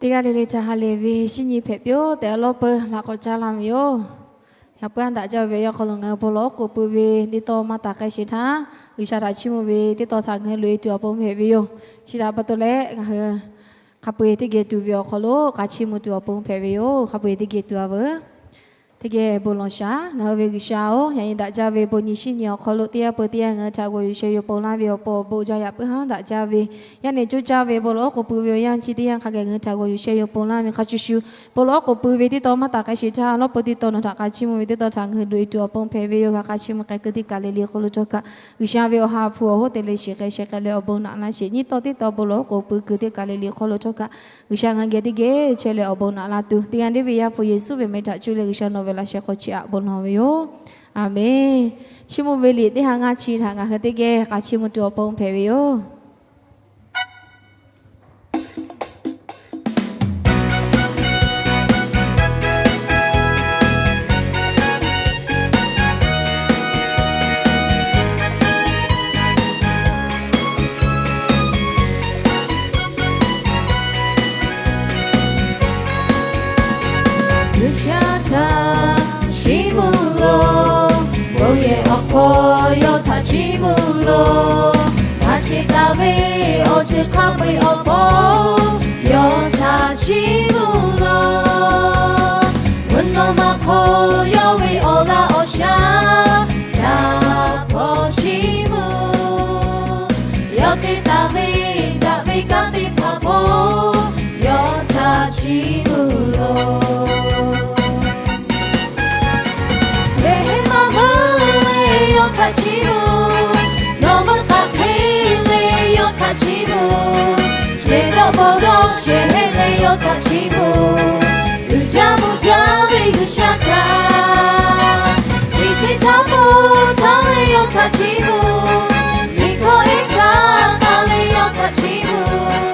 Teˇ g'aˇ le le htaꞈ ha lehˬ ve shinˉ nyi hpehꞈ piˇ-oˬ tehꞈ, awˬ lawˉ peuˬ laꞈ k'awꞈ caˇ laˇ ve yoˬ. Yaꞈ puiˉ-aˇ daꞈ jaˇ ve awˬ yanˇ hk'aw lo ngaˬ hui bon lawˬ oˉ k'oˍ pui ve teˇ tawˇ maˇ taˍ k'ai sheˍ htaˇ, G'uiˬsha htaꞈ chiˇ mvuh ve teˇ tawˇ htaꞈ ngaˬ hui loꞈ-e tuˬ awˬ pon hpehꞈ ve yoˬ. Chi htaꞈ pa taw leh ngaˬ hui hk'a peu-eˬ teˇ geh tuˬ ve awˬ hk'aw lo k'a chiˇ mvuh tuˬ awˬ pon hpehꞈ ve yoˬ. Hk'a peu-eˬ teˇ geh tuˬ-a veuˬ. Teˇ geh bon lawˬ shaˍ. Ngaˬ hui ve G'uiˬsha-oˬ, yaꞈ nyi daꞈ jaˇ ve bon nyi shinˉ nyi awˬ hk'aw lo teˇ yanˇ peu teˇ yanˇ ngaˬ hui htaꞈ g'awˬ yuˬ sheh yuˬ ponˬ laˇ ve awˬ pon awˬ bon jaˇ. Yaꞈ puiˉ-aˇ daꞈ jaˇ ve yaˇ nehˬ coˇ caˇ ve bon lawˬ oˉ k'oˍ pui ve awˬ yanˇ chi teˇ yanˇ hk'a geh ngaˬ hui htaꞈ g'awˬ yuˬ sheh yuˬ ponˬ laˇ ve hk'a shuˍ shuˍ, bon lawˬ oˉ k'oˍ pui ve teˇ tawˇ maˇ taˍ k'ai sheˍ htaˇ, awˬ lawˉ peuˬ teˇ tawˇ nawˬ htaꞈ k'a chiˇ mvuh ve teˇ tawˇ htaꞈ ngaˬ hui loꞈ-e tuˬ awˬ pon hpehꞈ ve yoˬ. G'a k'a chiˇ mvuh k'ai keu teˇ kaˬ le le hk'aw lo htawˇ kaꞈ, G'uiˬsha ve awˬ ha hpu awˬ hoˉ te leh shiˍ k'ai sheh k'ai leh awˬ bon naꞈ laˇ sheˍ. Nyiˇ tawˇ teˇ tawˇ bon lawˬ oˉ k'oˍ pui keu teˇ kaˬ le le hk'aw lo htawˇ kaꞈ, G'uiˬsha ngaˬ hui geh teˇ geh chehˇ leh awˬ bon naꞈ la tuˬ, teˇ g'aˇ deˇ ve Yaˇ hpu Yeˍsuˆ ve meh htaꞈ cuˇ leh G'uiˬsha nawˬ ve laꞈ sheh hk'aw chi aꞈ bon lawˬ ve yoˬ. Aˬmenˍ. Chiˇ mvuh ve liꞈ teˇ ha ngaˇ chi htaꞈ ngaˬ hui teˇ geh k'a chiˇ mvuh tuˬ awˬ pon hpehꞈ ve yoˬ. G'uiˬsha htaꞈ chiˇ mvuh loˬ, bon yehˬ awˬ hk'aw yawˇ htaꞈ chiˇ mvuh loˬ. Haꞈ ceꞈ taˍ ve awˬ ceuˬ hk'a peu-eˬ awˬ pon yawˇ htaꞈ chiˇ mvuh loˬ. Mvuhˇ naw ma hk'oˆ yawˇ ve awˬ laꞈ awˬ shaˉ htaꞈ hpaw chiˇ mvuh. Yawˇ te taˍ ve daꞈ ve kanˉ teˇ hpaˍ hk'oˆ yawˇ htaꞈ chiˇ mvuh loˬ. Lehˬ heˆ maˇ meuˇ leh yawˇ htaꞈ chiˇ mvuh. Nawˬ meuˇ k'aˬ hk'e leh yawˇ htaꞈ chiˇ mvuh. Cehˬ dawˆ bon dawˆ shehˍ hpehꞈ leh yawˇ htaꞈ chiˇ mvuh. Uiˍ jaˇ mvuh jaˇ ve G'uiˬsha htaꞈ, liꞈ htiꞈ htaˇ pon htaˇ leh yawˇ htaꞈ chiˇ mvuh. Liꞈ hkawˇ ehˉ htaˇ k'a leh yawˇ htaꞈ chiˇ mvuh.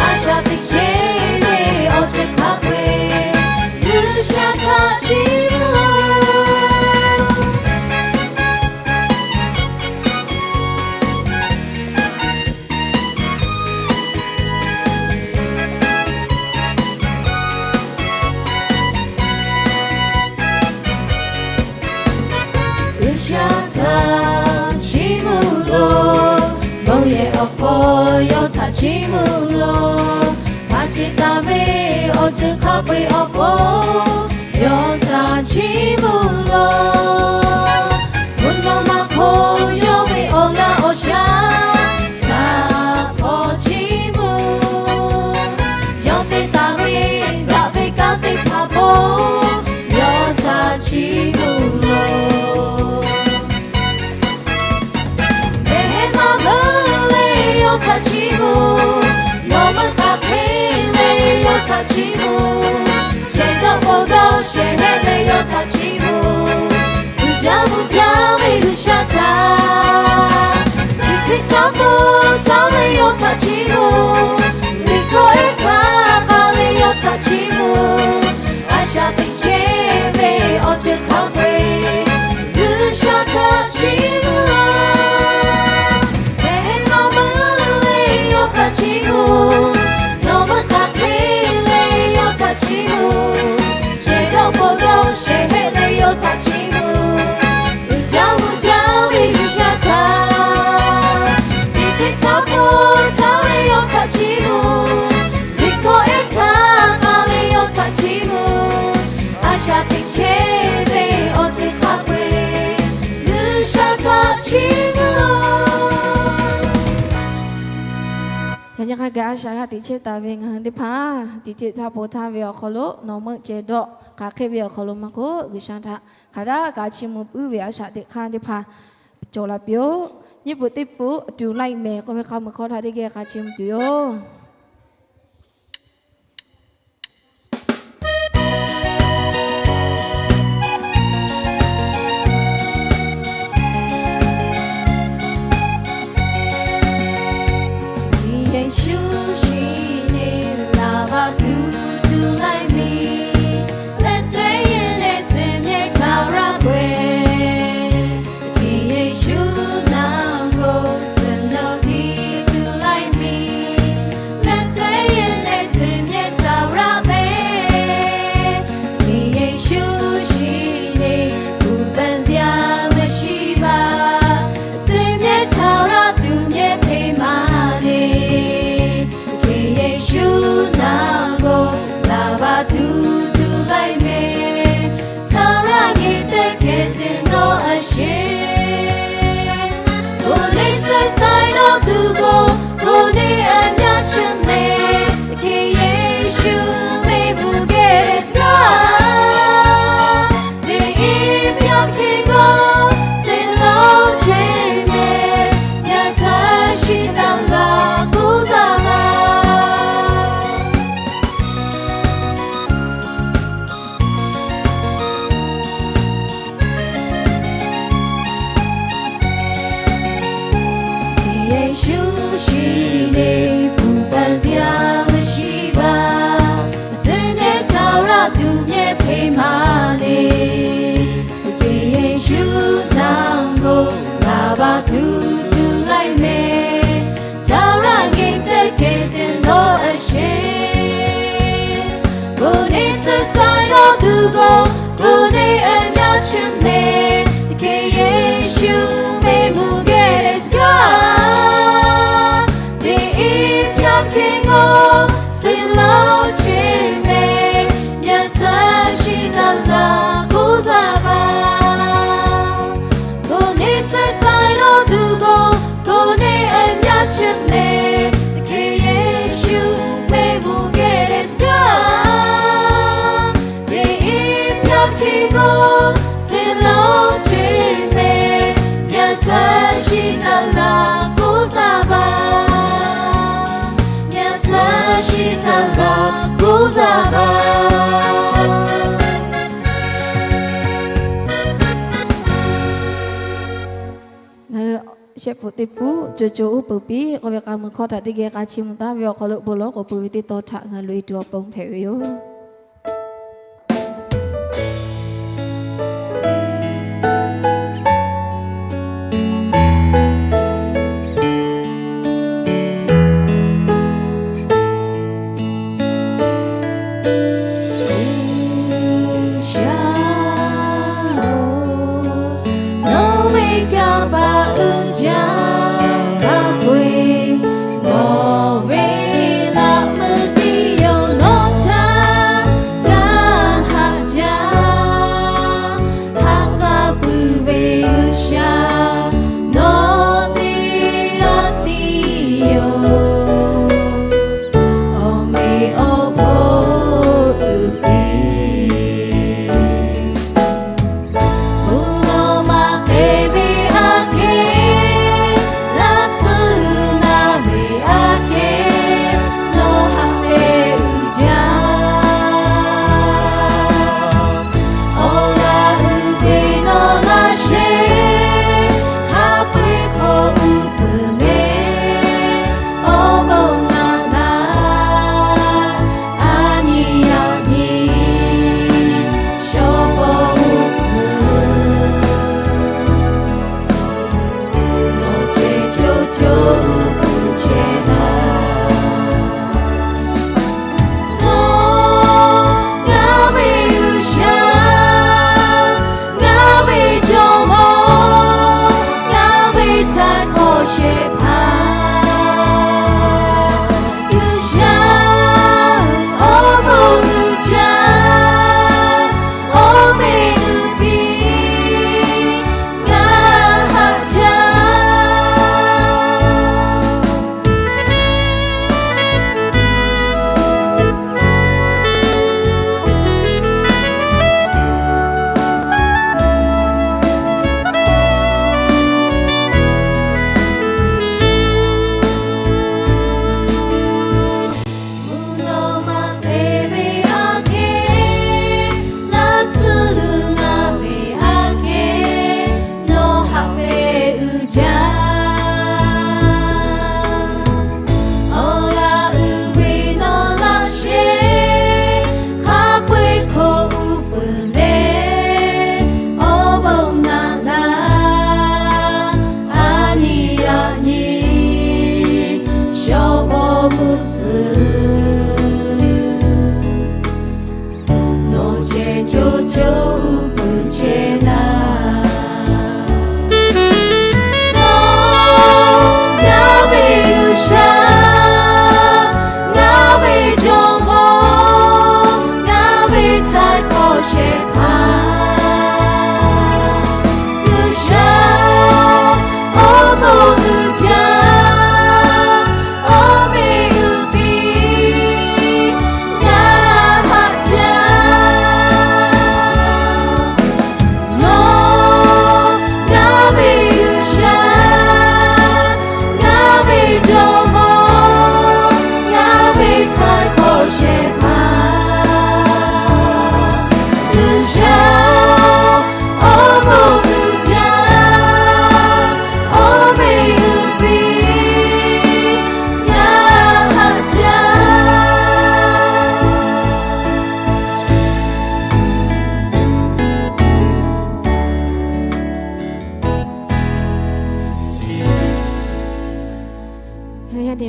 A shaꞈ teꞈ chehˇ ve awˬ ceuˬ hk'a peu-eˬ G'uiˬsha htaꞈ chiˇ mvuh. G'uiˬsha htaꞈ chiˇ mvuh loˬ. Bon yehˬ awˬ hk'aw yawˇ htaꞈ chiˇ mvuh loˬ. Haꞈ ceꞈ taˍ ve awˬ ceuˬ hk'a peu-eˬ awˬ pon yawˇ htaꞈ chiˇ mvuh loˬ. Mvuhˇ naw ma hk'oˆ yawˇ ve awˬ laꞈ awˬ shaˉ htaꞈ hpaw chiˇ mvuh. Yawˇ te taˍ ve daꞈ ve kanˉ teˇ hpaˍ hk'oˆ yawˇ htaꞈ chiˇ mvuh loˬ. Lehˬ heˆ maˇ meuˇ leh yawˇ htaꞈ chiˇ mvuh. Nawˬ meuˇ k'aˬ hk'e leh yawˇ htaꞈ chiˇ mvuh. Cehˬ dawˆ bon dawˆ shehˍ hpehꞈ leh yawˇ htaꞈ chiˇ mvuh. Uiˍ jaˇ mvuh jaˇ ve G'uiˬsha htaꞈ, liꞈ htiꞈ htaˇ pon htaˇ leh yawˇ htaꞈ chiˇ mvuh. Liꞈ hkawˇ ehˉ htaˇ k'a leh yawˇ htaꞈ chiˇ mvuh. A shaꞈ teꞈ chehˇ ve awˬ ceuˬ hk'a peu-eˬ G'uiˬsha htaꞈ chiˇ mvuh. Lehˬ heˆ maˇ meuˇ leh yawˇ htaꞈ chiˇ mvuh. Nawˬ meuˇ k'aˬ hk'e leh yawˇ htaꞈ chiˇ mvuh. Cehˬ dawˆ bon dawˆ shehˍ hpehꞈ leh yawˇ htaꞈ chiˇ mvuh. Uiˍ jaˇ mvuh jaˇ ve G'uiˬsha htaꞈ, liꞈ htiꞈ htaˇ pon htaˇ leh yawˇ htaꞈ chiˇ mvuh. Liꞈ hkawˇ ehˉ htaˇ k'a leh yawˇ htaꞈ chiˇ mvuh. A shaꞈ teꞈ chehˇ ve awˬ ceuˬ hk'a peu-eˬ G'uiˬsha htaꞈ chiˇ mvuh. Yaꞈ nyi hk'a gaˬ a shaꞈ g'a teꞈ chehˇ taˍ ve ngaˬ hui teˇ hpaˍ, liꞈ htiꞈ htaˇ pon htaˇ ve awˬ hk'aw lo nawˬ meuˇ cehˬ dawˆ k'aˬ hk'e ve awˬ hk'aw lo maˇ k'oˆ, G'uiˬsha htaꞈ hk'aˬ htaˇ k'a chiˇ mvuh puiˉ ve a shaꞈ teꞈ hk'aˇ teˇ hpaˍ cawˬ la piˇ-oˆ. Nyiˇ peuˬ teˇ pfuhˆ, tuˬ laiˇ mehˍ k'oˆ ve hk'a meuˬ hkawˇ htaꞈ teˇ geh k'a chiˇ mvuh tuˬ yoˬ. Yeˍsuˆ shiˍ neˇ laˬ baˬ tuˬ tuˬ laiˇ miˬ, leh teˇ yehˬ leh suhˍ mehˍ htaꞈ raˇ k'oˆ-e. Yeˍsuˆ naˬ k'o, tcuh nawˬ tiˉ tuˬ laiˇ miˬ. le, puˍ paˍ yaˇ maˇ shiˍ baˬ, suh nehˬ caˇ raˇ tuˬ nyi hpeꞈ maˇ le. Teˇ hkeh Yeˍsuˆ naˆ g'awˇ laˬ baˬ tuˬ tuˬ laiˉ mehˍ, caˇ raˇ geh teˇ hkeh te lawˬ a sheˍ. Bon neˇ suh sai nawˬ tuˬ g'awˇ, bon neˇ a myaˇ chi mehˍ, teˇ hkeh Yeˍsuˆ mehˆ mvuh geh leh suh gaˇ. Teˇ iˉ hpaˇ teˇ hkeh g'awˇ suh lawˬ chehˇ mehˍ, yaꞈ suhˉ shiˍ taˍ laˬ k'oˆ zaˇ baˬ. Bon neˇ suh sai nawˬ tuˬ g'awˇ, bon neˇ a myaˇ chi mehˍ, teˇ hkeh Yeˍsuˆ mehˆ mvuh geh leh suh gaˇ. Teˇ iˉ hpaˇ teˇ hkeh g'awˇ suh lawˬ chehˇ mehˍ, yaꞈ suhˉ shiˍ taˍ laˬ k'oˆ zaˇ baˬ. Yaꞈ suhˉ shiˍ taˍ laˬ k'oˆ zaˇ baˬ. Ngaˬ hui shehˆ hpu teˇ hpu co co uˉ peunˍ piˇ k'oˆ ve k'a mui hkawˇ htaꞈ teˇ geh k'a chiˇ mvuh taˍ ve awˬ hk'aw lo bon lawˬ k'oˍ pui ve teˇ tawn htaꞈ ngaˬ hui loꞈ e tuˬ awˬ pon hpehꞈ ve yoˬ. Nawˬ ve kanˇ paˆ uiˍ jaˇ hk'a peu-eˬ, nawˬ ve laꞈ meuˇ tiˉ yoˬ nawˬ htaꞈ ngaˬ haꞈ jaˇ. Haꞈ k'a puiˉ ve G'uiˬsha, nawˬ teˇ g'aˇ tiˉ yoˬ. Awˬ meꞈ awˬ hponˇ uiˍ piˇ. Mvuhˇ naw ma hk'e ve aꞈ kehˉ, laˇ tsuhˇ g'uiˬ na ve aꞈ kehˉ, nawˬ haꞈ pehnˇ uiˍ jaˇ. Awˬ g'aˇ uiˍ ve nawˬ laˇ shehˍ, hk'a peu-eˬ hk'aw uˉ peunˍ mehˍ, awˬ bon naꞈ laˇ, a nyi yaꞈ nyi shawˉ pawˆ g'uˇ suhˍ. Nawˬ ceh co co uˉ peunˍ chehˇ laˇ. Nawˬ ngaˬ ve G'uiˬsha, ngaˬ ve jawˇmawˇ, ngaˬ ve htaiˍ hk'awꞈ shehˍ hpaˇ. G'uiˬsha, awˬ bon uiˍ jaˇ, awˬ meꞈ uiˍ piˇ, ngaˬ haꞈ jaˇ. Mvuhˇ naw ma hk'e ve aꞈ kehˉ, laˇ tsuhˇ g'uiˬ na ve aꞈ kehˉ, nawˬ haꞈ pehnˇ uiˍ jaˇ. Awˬ g'aˇ uiˍ ve nawˬ laˇ shehˍ, hk'a peu-eˬ hk'aw uˉ peunˍ leh, awˬ bon naꞈ laˇ, a nyi yaꞈ nyi shawˉ pawˆ g'uˇ suhˍ. Nawˬ ceh co co uˉ peunˍ chehˇ laˇ. Nawˬ ngaˬ ve G'uiˬsha, ngaˬ ve jawˇmawˇ, ngaˬ ve htaiˍ hk'awꞈ shehˍ hpaˇ. G'uiˬsha, awˬ bon uiˍ jaˇ, awˬ meꞈ uiˍ piˇ, ngaˬ haꞈ jaˇ. Nawˬ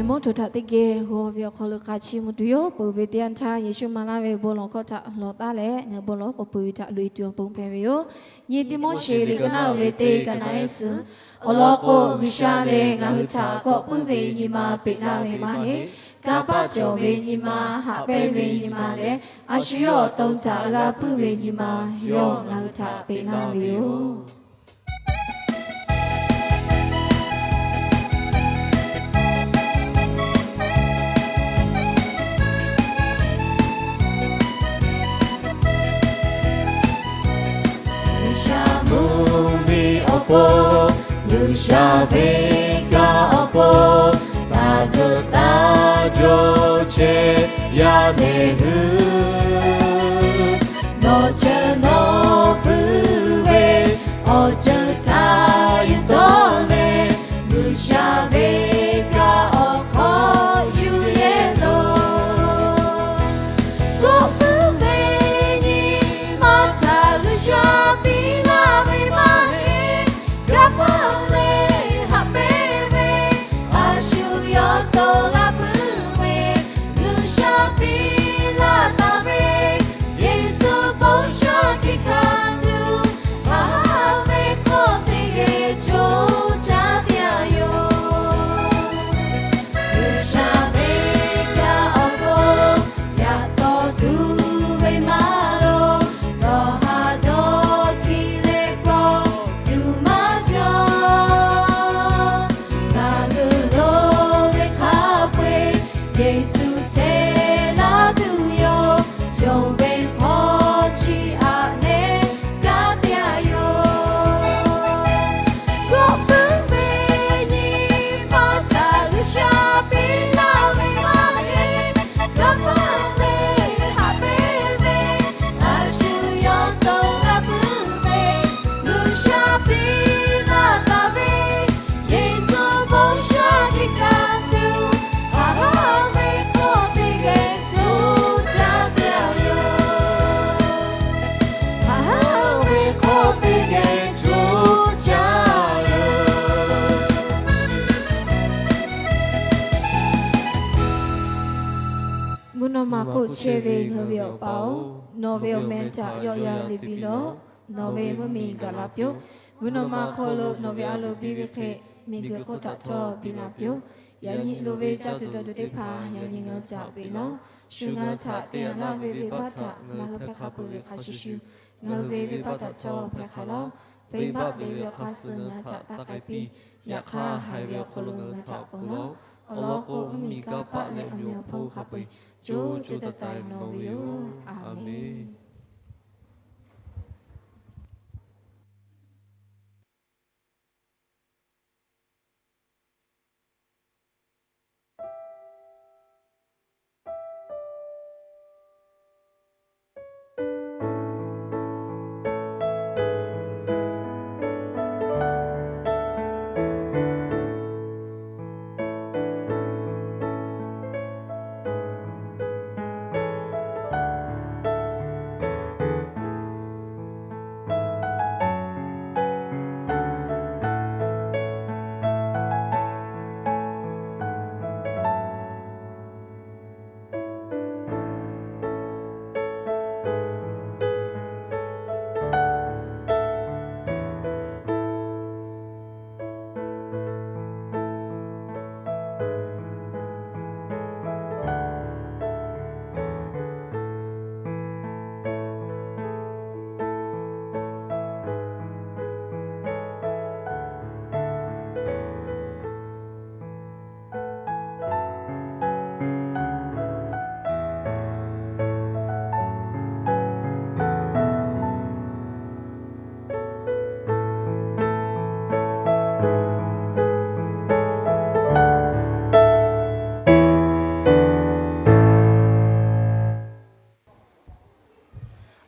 Tiˆmoˉseˍ htaꞈ teˇ geh g'aw ve awˬ hk'aw lo k'a chiˇ mvuh tuˬ yoˬ. Peuˬ ve teˇ yanˇ htaˇ, Yeˍsuˆ maˍ laˇ ve bon lawˬ hkawˇ htaꞈ lawˬ taˉ leh, ngaˬ hui bon lawˬ k'o peuˬ ve htaꞈ loꞈ e tuˬ awˬ pon hpehꞈ ve yoˬ. Nyi Tiˆmoˉseˍ liꞈ ka naˉ uiˍ ve teˇ ka naˉ ehˉ suhˍ. Awˬ lawn k'o, G'uiˬsha lehˬ ngaˬ hui htaꞈ kawˆ puiˉ ve nyi ma peꞈ laˇ ve maˇ heˆ. Kanˇ paˆ cawˬ ve nyi ma, haꞈ pehnˇ ve nyi ma leh, a shu yawˇ awˬ to htaꞈ g'a puiˉ ve nyi ma yawˇ ngaˬ hui htaꞈ peꞈ laˇ ve yoˬ. G'uiˬsha mvuhˇ ve awˬ pon, G'uiˬsha ve kaꞈ awˬ pon, taˇ zuhꞈ taˇ jaw chehˇ yaˇ nehˬ hui, nawˬ ceuˬ nawˬ puiˉ ve awˬ ceuˬ htaꞈ yuˬ tawˆ leh, G'uiˬsha ve kaꞈ awˬ hk'aw yuˬ yehˬ loˬ. Kawˆ puiˉ ve nyi ma htaꞈ G'uiˬsha piˇ laˇ ve maˇ heˆ. Kanˇ paˆ leh haꞈ pehnˇ ve, a shu yawˇ to g'a puiˉ ve, G'uiˬsha piˇ laˇ taˍ ve, Yeˍsuˆ bon sha hkiˆ hkanˍ tuˬ, haꞈ haˉ ve hk'aw teˇ geh co caˇ teˇ yanˇ yoˬ. G'uiˬsha ve kaꞈ awˬ pon, yaꞈ taw tuˬ ve maˇ loˍ, dawˬ haˍ dawˇ hkiˆ leh kawˆ tuˬ maˇ cawˬ. Ngaˬ hui loˍ ve hk'a peu-eˬ, Yeˍsuˆ chehˇ laˇ tuˬ yoˬ. Yonˍ ve hk'aw chi aꞈ leh kanˉ te a yoˬ. Kawˆ puiˉ ve nyi ma htaꞈ G'uiˬsha piˇ laˇ ve maˇ heˆ. Kanˇ paˆ leh haꞈ pehnˇ ve, a shu yawˇ to g'a puiˉ ve, G'uiˬsha piˇ laˇ taˍ ve, Yeˍsuˆ bon sha hkiˆ hkanˍ tuˬ, haꞈ haˉ ve hk'aw teˇ geh co caˇ teˇ yanˇ yoˬ. Haꞈ haˉ ve hk'aw teˇ geh co caˇ yoˬ. Mvuhˇ naw ma hk'oˆ chehˇ ve ngaˬ hui ve Awˬ pa-oˬ, nawˬ ve awˬ meh htaꞈ yawˆ yan leꞈ piˇ lawˬ. Nawˬ ve mvuhˇ miˬ gaˬ la piˇ-oˆ. Mvuhˇ naw ma hk'oˆ lo nawˬ ve a loˍ biˇ ve hk'e, miˬguiˬ hk'oˆ htaꞈ htawˇ biˇ la piˇ-oˆ. Yaꞈ nyi loˍ ve caˇ tuˬ dawˬ tuˬ teˇ hpaˍ yaꞈ nyi ngaˬ hui htaꞈ peꞈ lawˬ. Shu ngaˬ hui htaꞈ te laˇ ve venˇbaˆ htaꞈ ngaˬ hui hpehˇ hk'a peuˬ ve hk'a shuˍ shuˍ, ngaˬ hui ve venˇbaˆ htaꞈ htawˇ hpehˇ hk'a lawˬ. Venˇbaˆ ve awˬ hk'aˇ suh ngaˬ hui htaꞈ taˇ k'ai piˇ. Yaꞈ hk'aˇ, haiˬ ve awˬ hk'aw lo ngaˬ hui htaꞈ ponˬ lawˬ. Awˬ lawn k'o, mvuhˇmiˬ, kanˇ paˆ leh awˬ meh awˬ hponˇ hk'a peu-eˬ co co taiˍ taiˍ nawˬ ve yoˬ. A menˬ.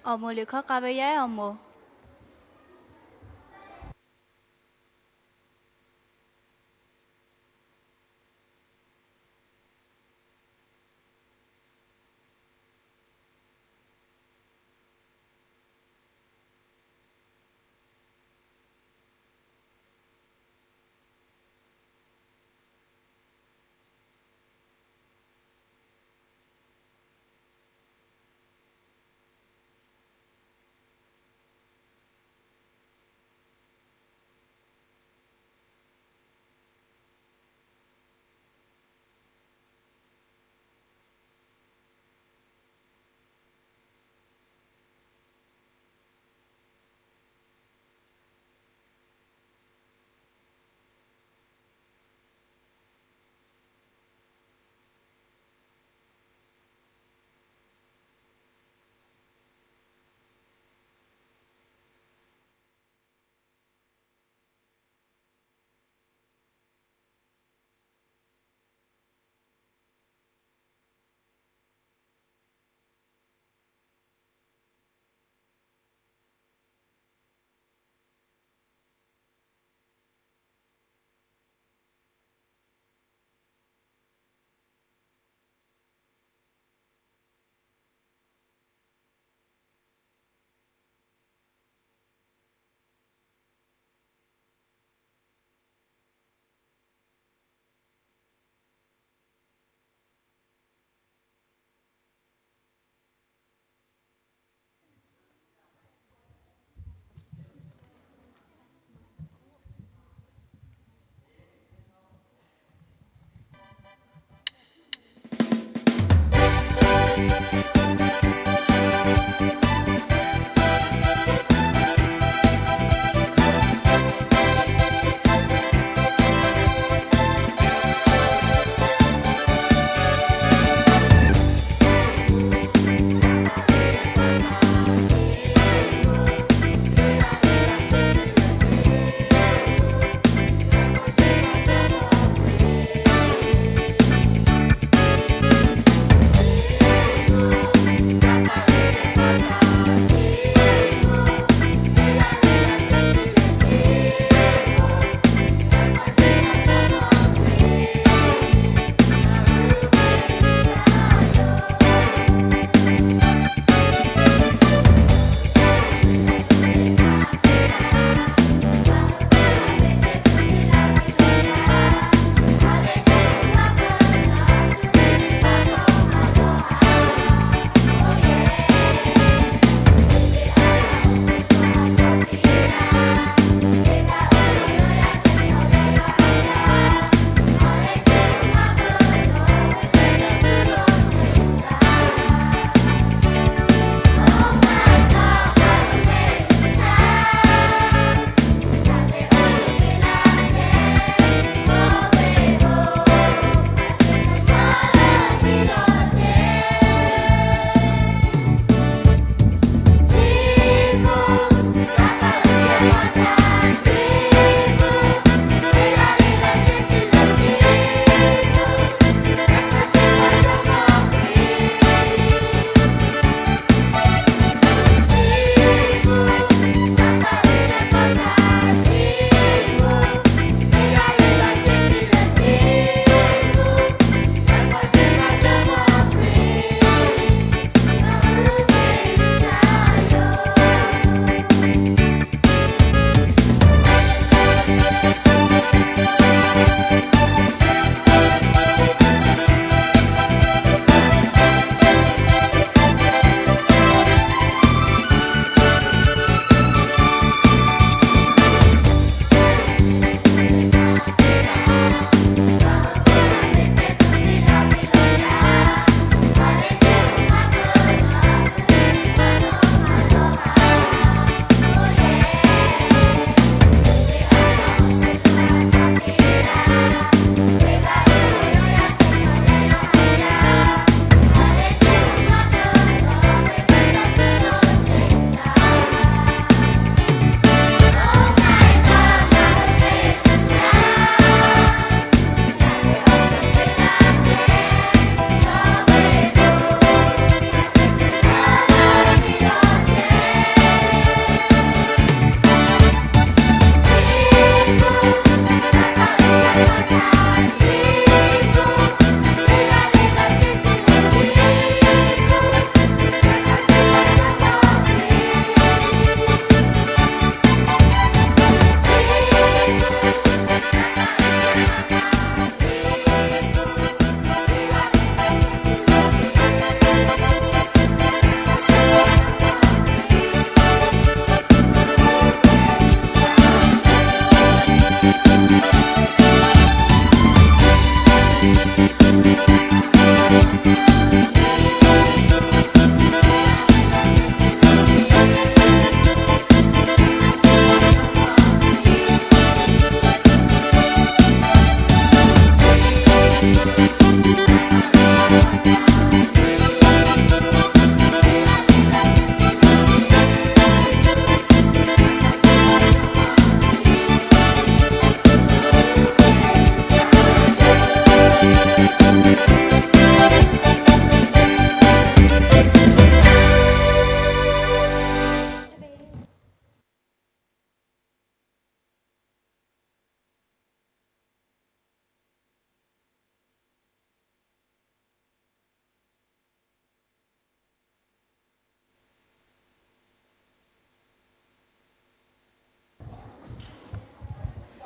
Awˬ moˍ liꞈ hkawˇ k'a ve yaˇ awˬ moˍ.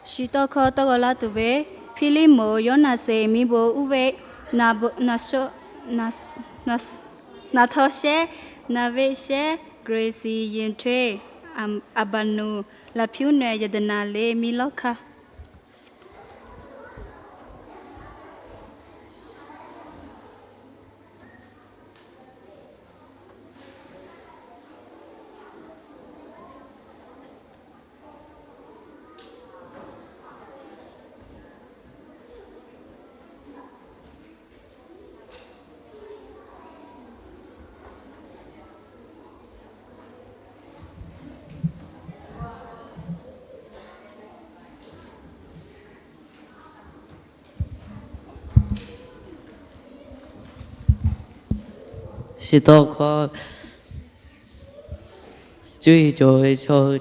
Shiˍ tawˇ hkawˇ tawˇ g'aw laˇ tuˬ ve, Hpiˇliˇmoˍ Yoˇnaˍseˍ miˇ bon uˇ ve, naˍ htaw shehˉ, naˍ veˆ shehˉ, Grace Yinhtui, Aˍbaˍnuˍ, Laˍhpiˇuˉnaweh Yaˍdaˍnaˍ le miˇ lawˇ hkaˇ. Shiˍ tawˇ hkawˇ, cuˇ yiˍ cawˬ ve chaw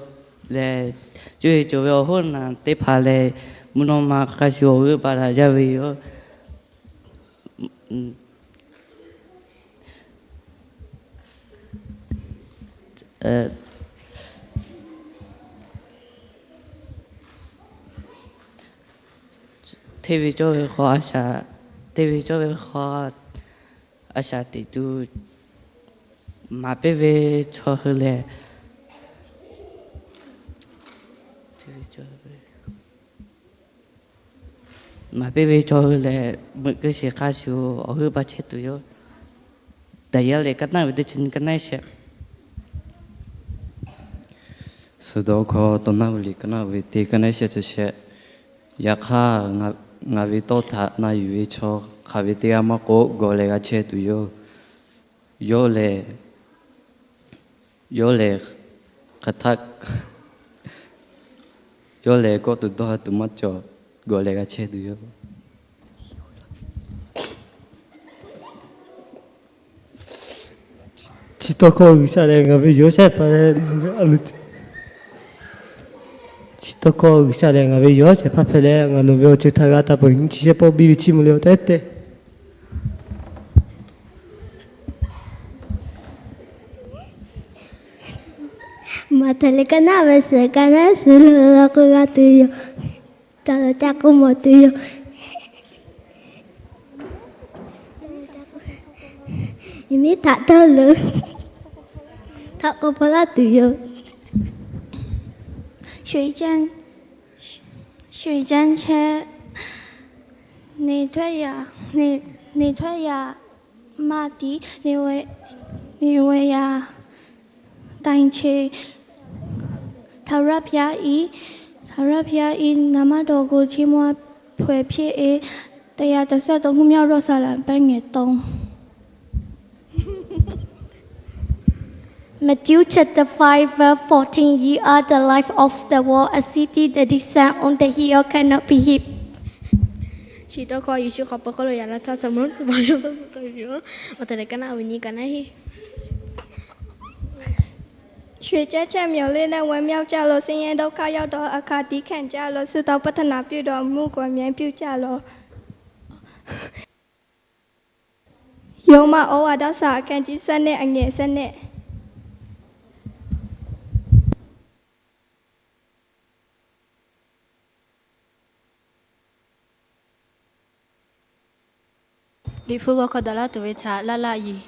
lehˬ, cuˇ yiˍ cawˬ ve awˬ hoˉ naˬ teˇ hpaˍ lehˬ, mvuhˇ naw ma hk'a shuˍ awˬ g'euˆ pa daꞈ jaˇ ve yoˬ. Hteˇ ve cawˇ ve hk'aw a shaꞈ, hteˇ ve cawˇ ve hk'aw a shaꞈ teꞈ tuˬ, maˍ piˇ ve chaw hui lehˬ, maˍ piˇ ve chaw hui lehˬ, meuꞈ keu shiˍ hk'a shuˍ awˬ g'euˆ pa chehˇ tuˬ yoˬ. Daˍyaˇ lehˬ, kaˇ naˆ ve teˇ chi nyi kaˇ naˆ sheˍ. Suhˍ dawˬ hkawˇ, tawˇ naˆ ve liꞈ kaˇ naˆ ve teˇ kaˇ naˆ sheˍ chi sheˍ. Yaꞈ hk'aˇ, ngaˬ ve tawˇ htaꞈ na yuˬ ve chaw hk'aˬ ve teˇ g'aˇ maˇ k'oˆ, gawˬ leh g'a chehˇ tuˬ yoˬ. Yawˇ lehˬ, yawˇ lehˬ hk'aˬ htaˇ, yawˇ lehˬ kawˆ tuˬ dawˇ ha tuˬ maˇ cawˬ, gawˬ leh g'a chehˇ tuˬ yoˬ. Chi tawˇ hkawˇ G'uiˬsha lehˬ ngaˬ ve yawˇ shehˍ hpaˇ leh, chi tawˇ hkawˇ G'uiˬsha lehˬ ngaˬ ve yawˇ shehˍ hpaˇ hpehꞈ leh, ngaˬ nawˬ ve awˬ ceuˬ htaꞈ g'a taˍ peuˬ nyi chi shehˆ pawˆ biˇ ve chiˇ mvuh le awˬ tehˉ tehˉ. Maꞈhtehˍ liꞈ kaˇ naˆ ve suhˍ kaˇ naˆ suhˍ lo laꞈ k'oˆ g'a tuˬ yoˬ. Ca lo ca k'oˆ mawˬ tuˬ yoˬ. Miˉ htaꞈ tawˇ lo htaꞈ k'oˆ paw laˇ tuˬ yoˬ. 水晶, 水晶 chehˇ, 你退呀, 你, 你退呀, maˇ tiˉ, 你为, 你为呀, 但是 ထာဝရဘုရား၏, ထာဝရဘုရား၏ နာမတော်ကို ချီးမွမ်းဖွယ်ဖြစ်၏. တစ်ရာတစ်ဆယ့်သုံးခုမြောက် ရော့စာလံ ပိုင်းငယ်သုံး. Matthew chapter five, verse fourteen, Ye are the light of the world. A city that is set on the hill cannot be hid. Chi tawˇ hkawˇ Yeˍsuˆ hk'aw peuˬ hk'oˆ lo yaꞈ la htaˇ chaw mvuhˇ teˇ hpaˍ yawˇ hpfuhˆ k'ai ve yoˬ. Maꞈhtehˍ liꞈ kaˇ naˆ ve nyi kaˇ naˆ heˆ. 水晶 ချမ်းမြေ့လီၤ နဲ့ ဝမ်းမြောက်ကြလော့။ ဆင်းရဲဒုက္ခရောက်သောအခါ သည်းခံကြလော့။ ဆုတောင်းပတ္ထနာပြုသော် အမှုကို အမြဲပြုကြလော့။ ရောမဩဝါဒစာ အခန်းကြီးဆယ့်နှစ် အငယ်ဆယ့်နှစ်. Liꞈ hpu g'aw hk'aw daꞈ laˇ tuˬ ve htaꞈ laˇ laˇ yiˍ.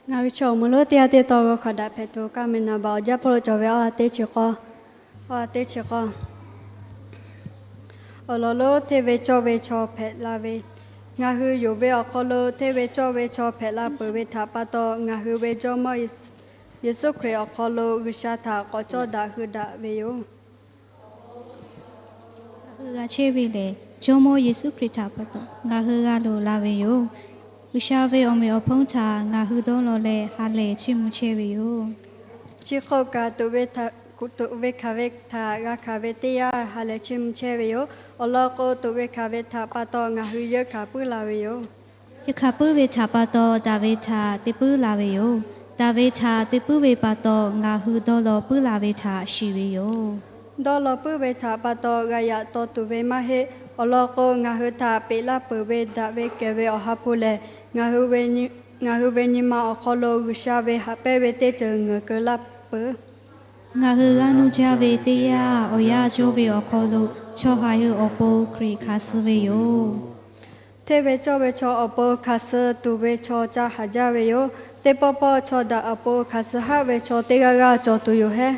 Ngaˬ ve chaw awˬ moˍ lonˉ teˇ g'aˇ teˇ taw g'aw hk'aw daꞈ hpehꞈ tuˬ kaˇ meh naˍ baꞈ awˬ jaˇ hpawˇ lo cawˬ ve awˬ ha teˇ chi k'awˇ, awˬ ha teˇ chi k'awˇ. Awˬ lawn lonˉ hteˇ ve cawˇ ve chaw hpehꞈ la ve, ngaˬ hui yonˍ ve awˬ hk'aw lo hteˇ ve cawˇ ve chaw hpehꞈ la peuˬ ve htaꞈ pa taw, ngaˬ hui ve Jawˇmawˇ Yeˍsuˆ Hkriꞈ awˬ hk'aw lo G'uiˬsha htaꞈ k'awꞈ cawˇ daꞈ hui daꞈ ve yoˬ. Ngaˬ hui g'a chehˇ ve lehˬ, Jawˇmawˇ Yeˍsuˆ Hkriꞈ htaꞈ pa taw ngaˬ hui g'a loꞈ la ve yoˬ. G'uiˬsha ve awˬ meꞈ awˬ hponˇ htaꞈ ngaˬ hui dawˇ law leh ha lehˬ chiˇ mvuh chehˇ ve yoˬ. Chi hk'oˆ kaꞈ, tuꞈ ve hkanˍ ve htaꞈ g'a hkanˍ ve teˇ yanˇ ha lehˬ chiˇ mvuh chehˇ ve yoˬ. Awˬ lawn k'o, tuꞈ ve hkanˍ ve htaꞈ pa taw ngaˬ hui yeunˇ hkanˍ puiˉ la ve yoˬ. Yeunˇ hkanˍ puiˉ ve htaꞈ pa taw daꞈ ve htaꞈ te puiˉ la ve yoˬ. Daꞈ ve htaꞈ te puiˉ ve pa taw ngaˬ hui dawˇ law puiˉ la ve htaꞈ shiˍ ve yoˬ. Dawˇ law puiˉ ve htaꞈ pa taw g'a yaꞈ taw tuˬ ve maˇ heˆ. Awˬ lawn k'o, ngaˬ hui htaꞈ peꞈ laˇ peuˬ ve daꞈ ve kehˬ ve Awˬ ha hpu lehˬ, ngaˬ hui ve nyi ma awˬ hk'aw lo G'uiˬsha ve haꞈ pehnˇ ve teˇ ceuˬ ngeuˍ keu laˇ peuˬ. Ngaˬ hui g'aˇ nuˇ jaˇ ve teˇ yanˇ, awˬ yanˇ cawˇ ve awˬ hk'aw lo chaw haiˬ hui awˬ pon Hkriꞈ hkanˍ suh ve yoˬ. Hteˇ ve cawˇ ve chaw awˬ pon hkanˍ suh tuˬ ve chaw ca haˍ jaˇ ve yoˬ. Teˇ pawˆ pawˆ chaw daꞈ awˬ pon hkanˍ suh haˆ ve chaw teˇ g'aˇ g'aˇ cawˬ tuˬ yoˬ hehˉ.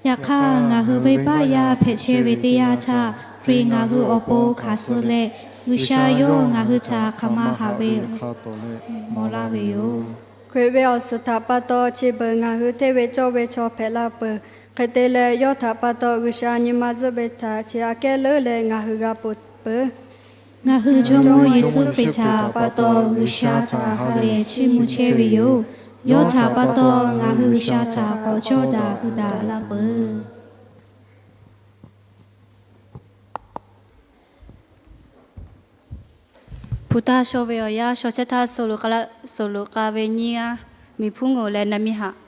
Yaꞈ hk'aˇ, ngaˬ hui venˇbaˆ yaˇ hpehꞈ chehˇ ve teˇ yanˇ htaˇ, Hkriꞈ ngaˬ hui awˬ pon hkanˍ suh leh, G'uiˬsha yawˇ ngaˬ hui htaꞈ hk'aˬ ma haꞈ ve awˬ hk'aw lo mawˬ laˇ ve yoˬ. Hkriꞈ ve awˬ suhˍ htaꞈ pa taw chi beuꞈ ngaˬ hui hteˇ ve cawˇ ve chaw hpehꞈ la peuˬ. Hk'e te leh, yawˇ htaꞈ pa taw G'uiˬsha nyi ma zuhˆ ve htaꞈ chi aꞈ kehˉ leuˉ leh ngaˬ hui g'a ponˬ peuˬ. Ngaˬ hui Jawˇmawˇ Yeˍsuˆ Hkriꞈ htaꞈ pa taw G'uiˬsha htaꞈ ha lehˬ chiˇ mvuh chehˇ ve yoˬ. Yawˇ htaꞈ pa taw ngaˬ hui G'uiˬsha htaꞈ k'awꞈ cawˇ daꞈ hui daꞈ laˇ peuˬ. Hpu taˇ shaw ve awˬ yanˇ, shaw chehˇ htaˇ, suhˍ loꞈ k'a ve nyiˇ g'aˇ, miˬ hpuˉ ngeuˍ leh na miˇ haꞈ.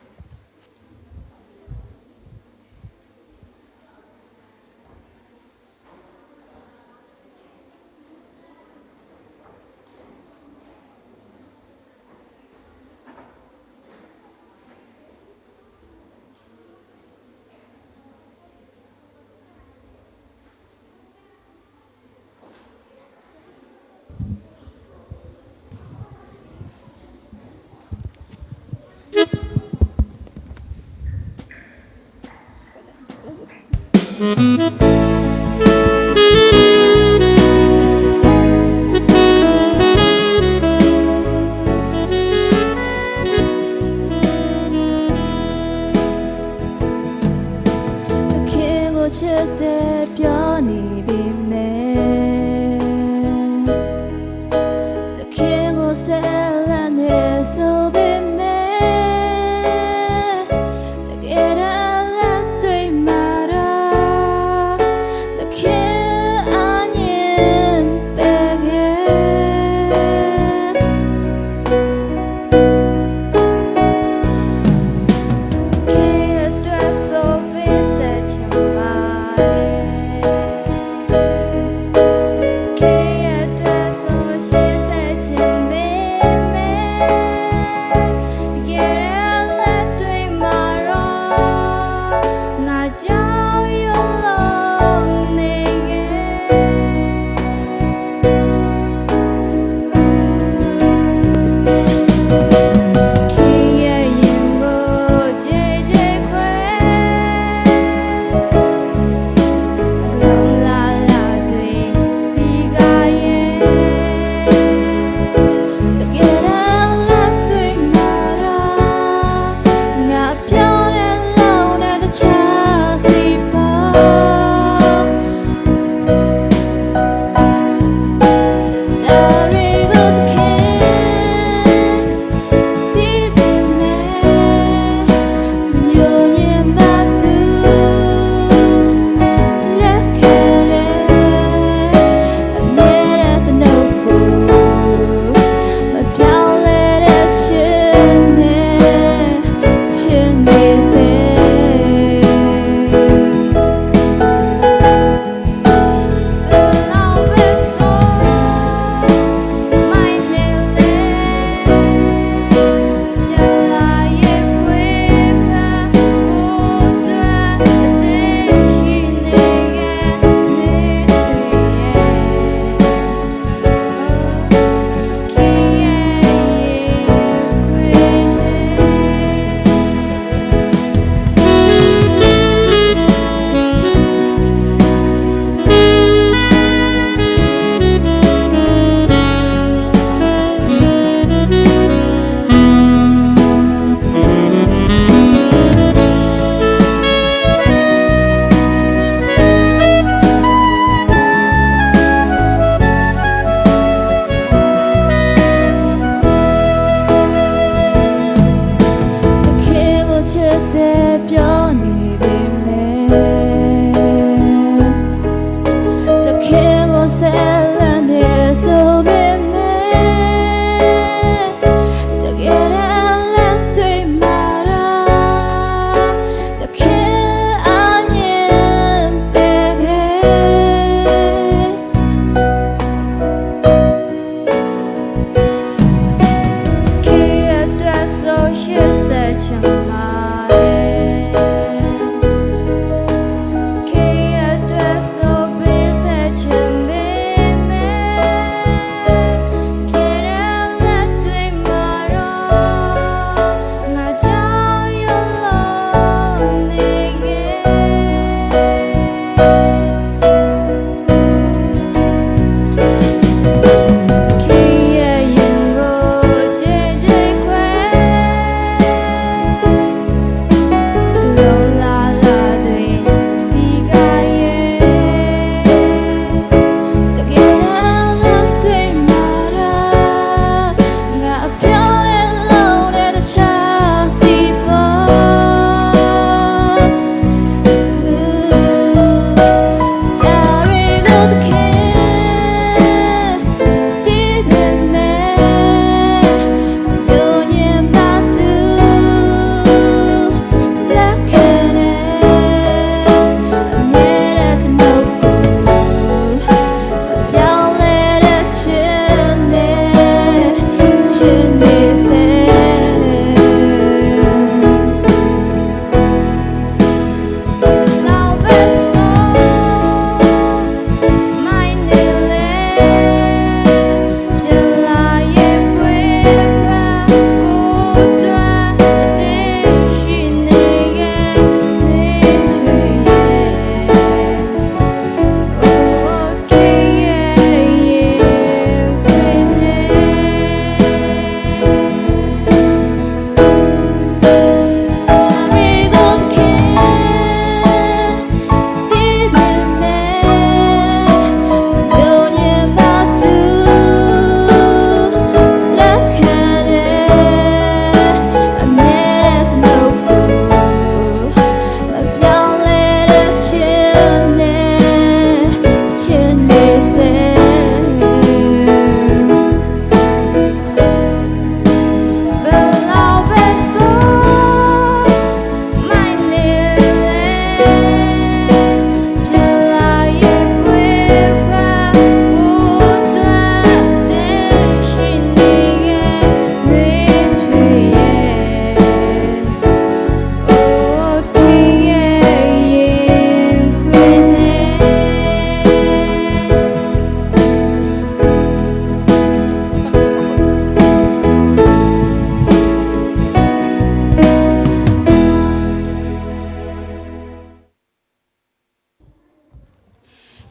Hk'e k'o, chehˇ te pyaˇ neˬ ve mehˬ, hk'e k'o, shehˆ laˇ neˬ suh ve mehˬ, teˇ laˇ tuˬ maˍ raˇ, hk'e a nyi pehˬ geh hk'e tuˬ suh ve shehˍ chi maˍ ve.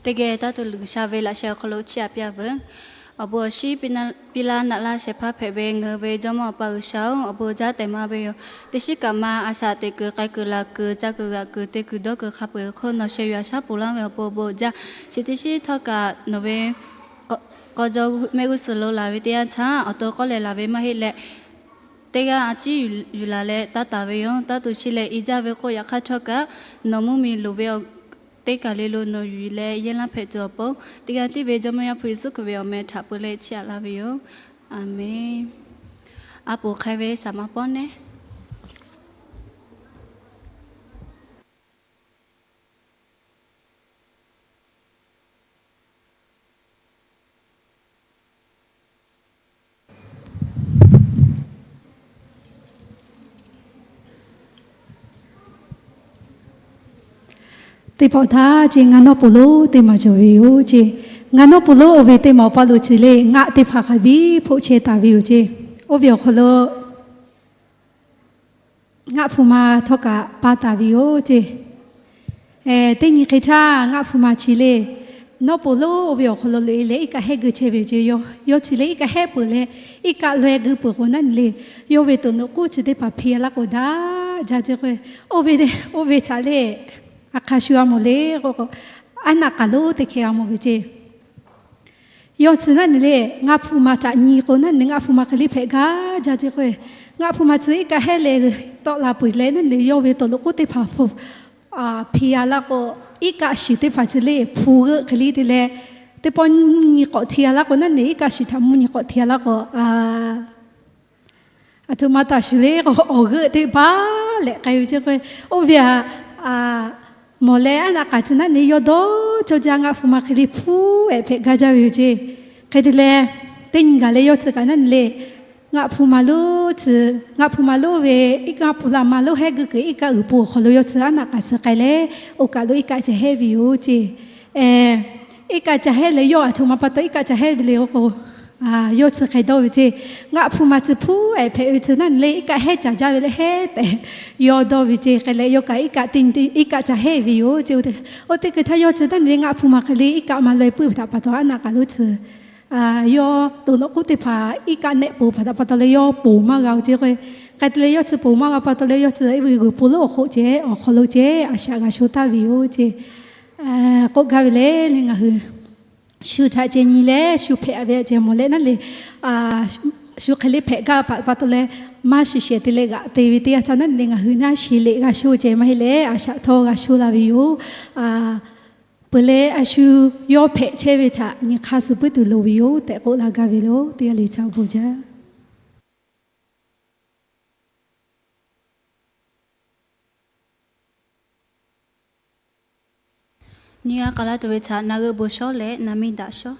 Teˇ geh taˇ tuˬ G'uiˬsha ve laꞈ sheh awˬ hk'aw lo chiˇ aꞈ piˇ-a veuˬ. Awˬ bon awˬ shinˉ piˇ laˇ naꞈ laˇ shehˍ hpaˇ hpehꞈ ve ngaˬ hui ve Jawˇmawˇ Awˬ pa G'uiˬsha-oˬ, awˬ bon jaˇ tehꞈ maˇ ve yoˬ. Teˇ shinˉ kaꞈ maˇ a shaꞈ teꞈ kuiˬ k'ai kuiˬ laˬ kuiˬ ca kuiˬ g'aꞈ kuiˬ te kuiˬ dawˇ kuiˬ hk'a peu-eˬ hk'oˆ nawˬ sheh yuˬ a shaˉ ponˬ laˇ ve awˬ pon awˬ bon jaˇ. Chi teˇ shinˉ htawˇ kaꞈ nawˬ ve k'aw jaw mehˆ g'uˇ suhˍ lo laˬ ve teˇ yanˇ htaˇ awˬ to k'awˇ lehˬ laˬ ve maˇ heˆ leh, teˇ g'aˇ a ciˉ yuˬ laˬ leh taˇ taˍ ve yoˬ. Taˇ tuˬ chi lehˬ i jaˇ ve k'oˆ, yaꞈ hk'aˇ htawˇ kaꞈ nawˬ mvuhˇmiˬ loˍ ve teˇ kaˬ le lo nawˬ yuˬ leh yehˇ laˇ hpehꞈ tuˬ awˬ pon, teˇ g'aˇ tiˉ ve Jawˇmawˇ Yaˇ hpu Yeˍsuˆ Hkriꞈ ve awˬ meh htaꞈ peu leh chiˇ aꞈ laˇ ve yoˬ. Aˬmenˍ. A poˍ hk'ai ve saˍ maˍ pawˆ nehˉ. Teˇ pawˆ htaˇ ce ngaˬ nawˉ pon lonˉ teˇ maˬ cawˬ ve yoˬ ce. Ngaˬ nawˉ pon lonˉ oˇ ve teˇ maˬ awˬ pa lo ce leh ngaˆ teˇ hpaˍ hk'a biˇ hpoˆ chehˇ taˍ ve yoˬ ce. Oˇ ve awˬ hk'aw lo ngaˆ hpu ma htawˇ kaꞈ pa taˍ ve yoˬ ce. Teˇ nyi hk'e htaˇ ngaˆ hpu ma chi leh nawˉ pon lonˉ oˇ ve awˬ hk'aw lo loꞈ-e leh iˉ kaˆ hehˉ geu chehˇ ve yoˬ ce. Yawˇ chi leh iˉ kaˆ hehˉ peuˬ leh iˉ kaˆ laweh geu peuˬ k'o naˉ nyi leh, yawˇ ve toꞈ noꞈ k'oˆ chi teˇ hpaˍ hpiˇ-a laˇ k'o daꞈ jaˇ ce k'o, oˇ ve, oˇ ve htaꞈ leh a hk'a shu g'a mawˬ le k'o, aˉ naˆ k'aˬ lonˉ teˇ hkeh g'a mawˬ ve ce. Yawˇ chi naˉ nyi leh ngaˆ hpu ma htaꞈ nyi k'o naˉ nyi ngaˆ hpu ma hk'e liˇ hpehꞈ gaˇ jaˇ ce k'o, ngaˆ hpu ma chi iˉ kaˆ hehˉ leh tawˆ la peuˬ leh naˉ nyi yawˇ ve toꞈ noꞈ k'oˆ teˇ hpaˍ hpiˇ-a laˇ k'o, iˉ kaˆ shiˍ teˇ hpaˍ chi leh hpu g'euˆ hk'e liˇ te leh, teˇ pawˆ mvuhˇ nyi k'awꞈ hti-a laˇ k'o naˉ nyi iˉ kaˆ shiˍ htaꞈ mvuhˇ nyi k'awꞈ hti-a laˇ k'o, aˬ htoꞈ ma taˍ shuˍ le k'o, awˬ g'euˆ teˇ hpaˍ lehꞈ k'ai ve ce k'o, oˇ ve aꞈ mawˬ leh aˉ naˆ k'aˬ chi naˉ nyi yawˇ dawˇ cawˇ jaˇ ngaˆ hpu ma hk'e liˇ hpuˇ ehˍ hpehꞈ gaˇ jaˇ ve yoˬ ce. Hk'e te leh, teˇ nyi gaˬ leh yawˇ chi kaꞈ naˉ nyi leh ngaˆ hpu ma lonˉ chi, ngaˆ hpu ma lonˉ ve iˉ kaˆ hpu la ma lonˉ hehˉ geuˆ kuiˬ iˉ kaˆ uiˍ po awˬ hk'aw lo yawˇ chi aˉ naˆ k'aˬ chi k'ai leh, oˇ kaˬ lo iˉ kaˆ ca hehˉ ve yoˬ ce. Iˉ kaˆ ca hehˉ leh yawˇ aˬ htoꞈ ma pa taw iˉ kaˆ ca hehˉ ve le k'o, yawˇ chi hk'e dawˇ ve ce. Ngaˆ hpu ma chi hpuˇ ehˍ hpehꞈ ve chi naˉ nyi leh iˉ kaˆ hehˉ caˍ jaˇ ve leh hehˉ tehꞈ yawˇ dawˇ ve ce. Hk'e leh yawˇ kaꞈ iˉ kaˆ teˇ nyi iˉ kaˆ ca hehˉ ve yoˬ ce. Oˇ teˇ hk'e htaˇ yawˇ chi naˉ nyi leh ngaˆ hpu ma hk'e liˇ iˉ kaˆ ma laweh puiˉ ve htaꞈ pa taw aˉ naˆ k'aˬ lonˉ chi yawˇ toꞈ noꞈ k'oˆ teˇ hpaˍ iˉ kaˆ nehˆ poˬ hpaˍ htaꞈ pa taw leh yawˇ poˬ maˇ g'a-o ce k'o, hk'e te leh yawˇ chi poˬ maˇ g'a pa taw leh yawˇ chi ve g'uiˬ po lonˉ awˬ hk'oˆ ce, awˬ hk'aw lo ce, a shaꞈ g'a sho taˍ ve yoˬ ce. K'oˆ gaˇ ve le le ngaˬ hui shu htaꞈ ceh nyi leh shu hpehꞈ-a ve aꞈ ceh mawˬ leh naˉ leh, shu hk'e le hpehꞈ gaˇ pa pa taw leh maˇ shiˍ shehˍ te leh g'aꞈ te ve teˇ yanˇ htaˇ naˉ nyi leh ngaˬ hui naˉ sheˍ lehꞈ g'a sho ce maˇ heˆ leh a shaꞈ htawˇ g'a sho la ve yoˬ. Peuˬ leh a shu yawˇ hpehꞈ chehˇ ve htaꞈ nyi hk'aˇ suh puiˉ tuˬ loˍ ve yoˬ tehꞈ k'oˆ la gaˇ ve yoˬ. Teˇ g'aˇ le htaꞈ awˬ bon jaˇ. Nyi g'a k'aˍ la tuˬ ve htaꞈ na g'euˆ bon shawˉ leh na miˇ daꞈ shawˉ.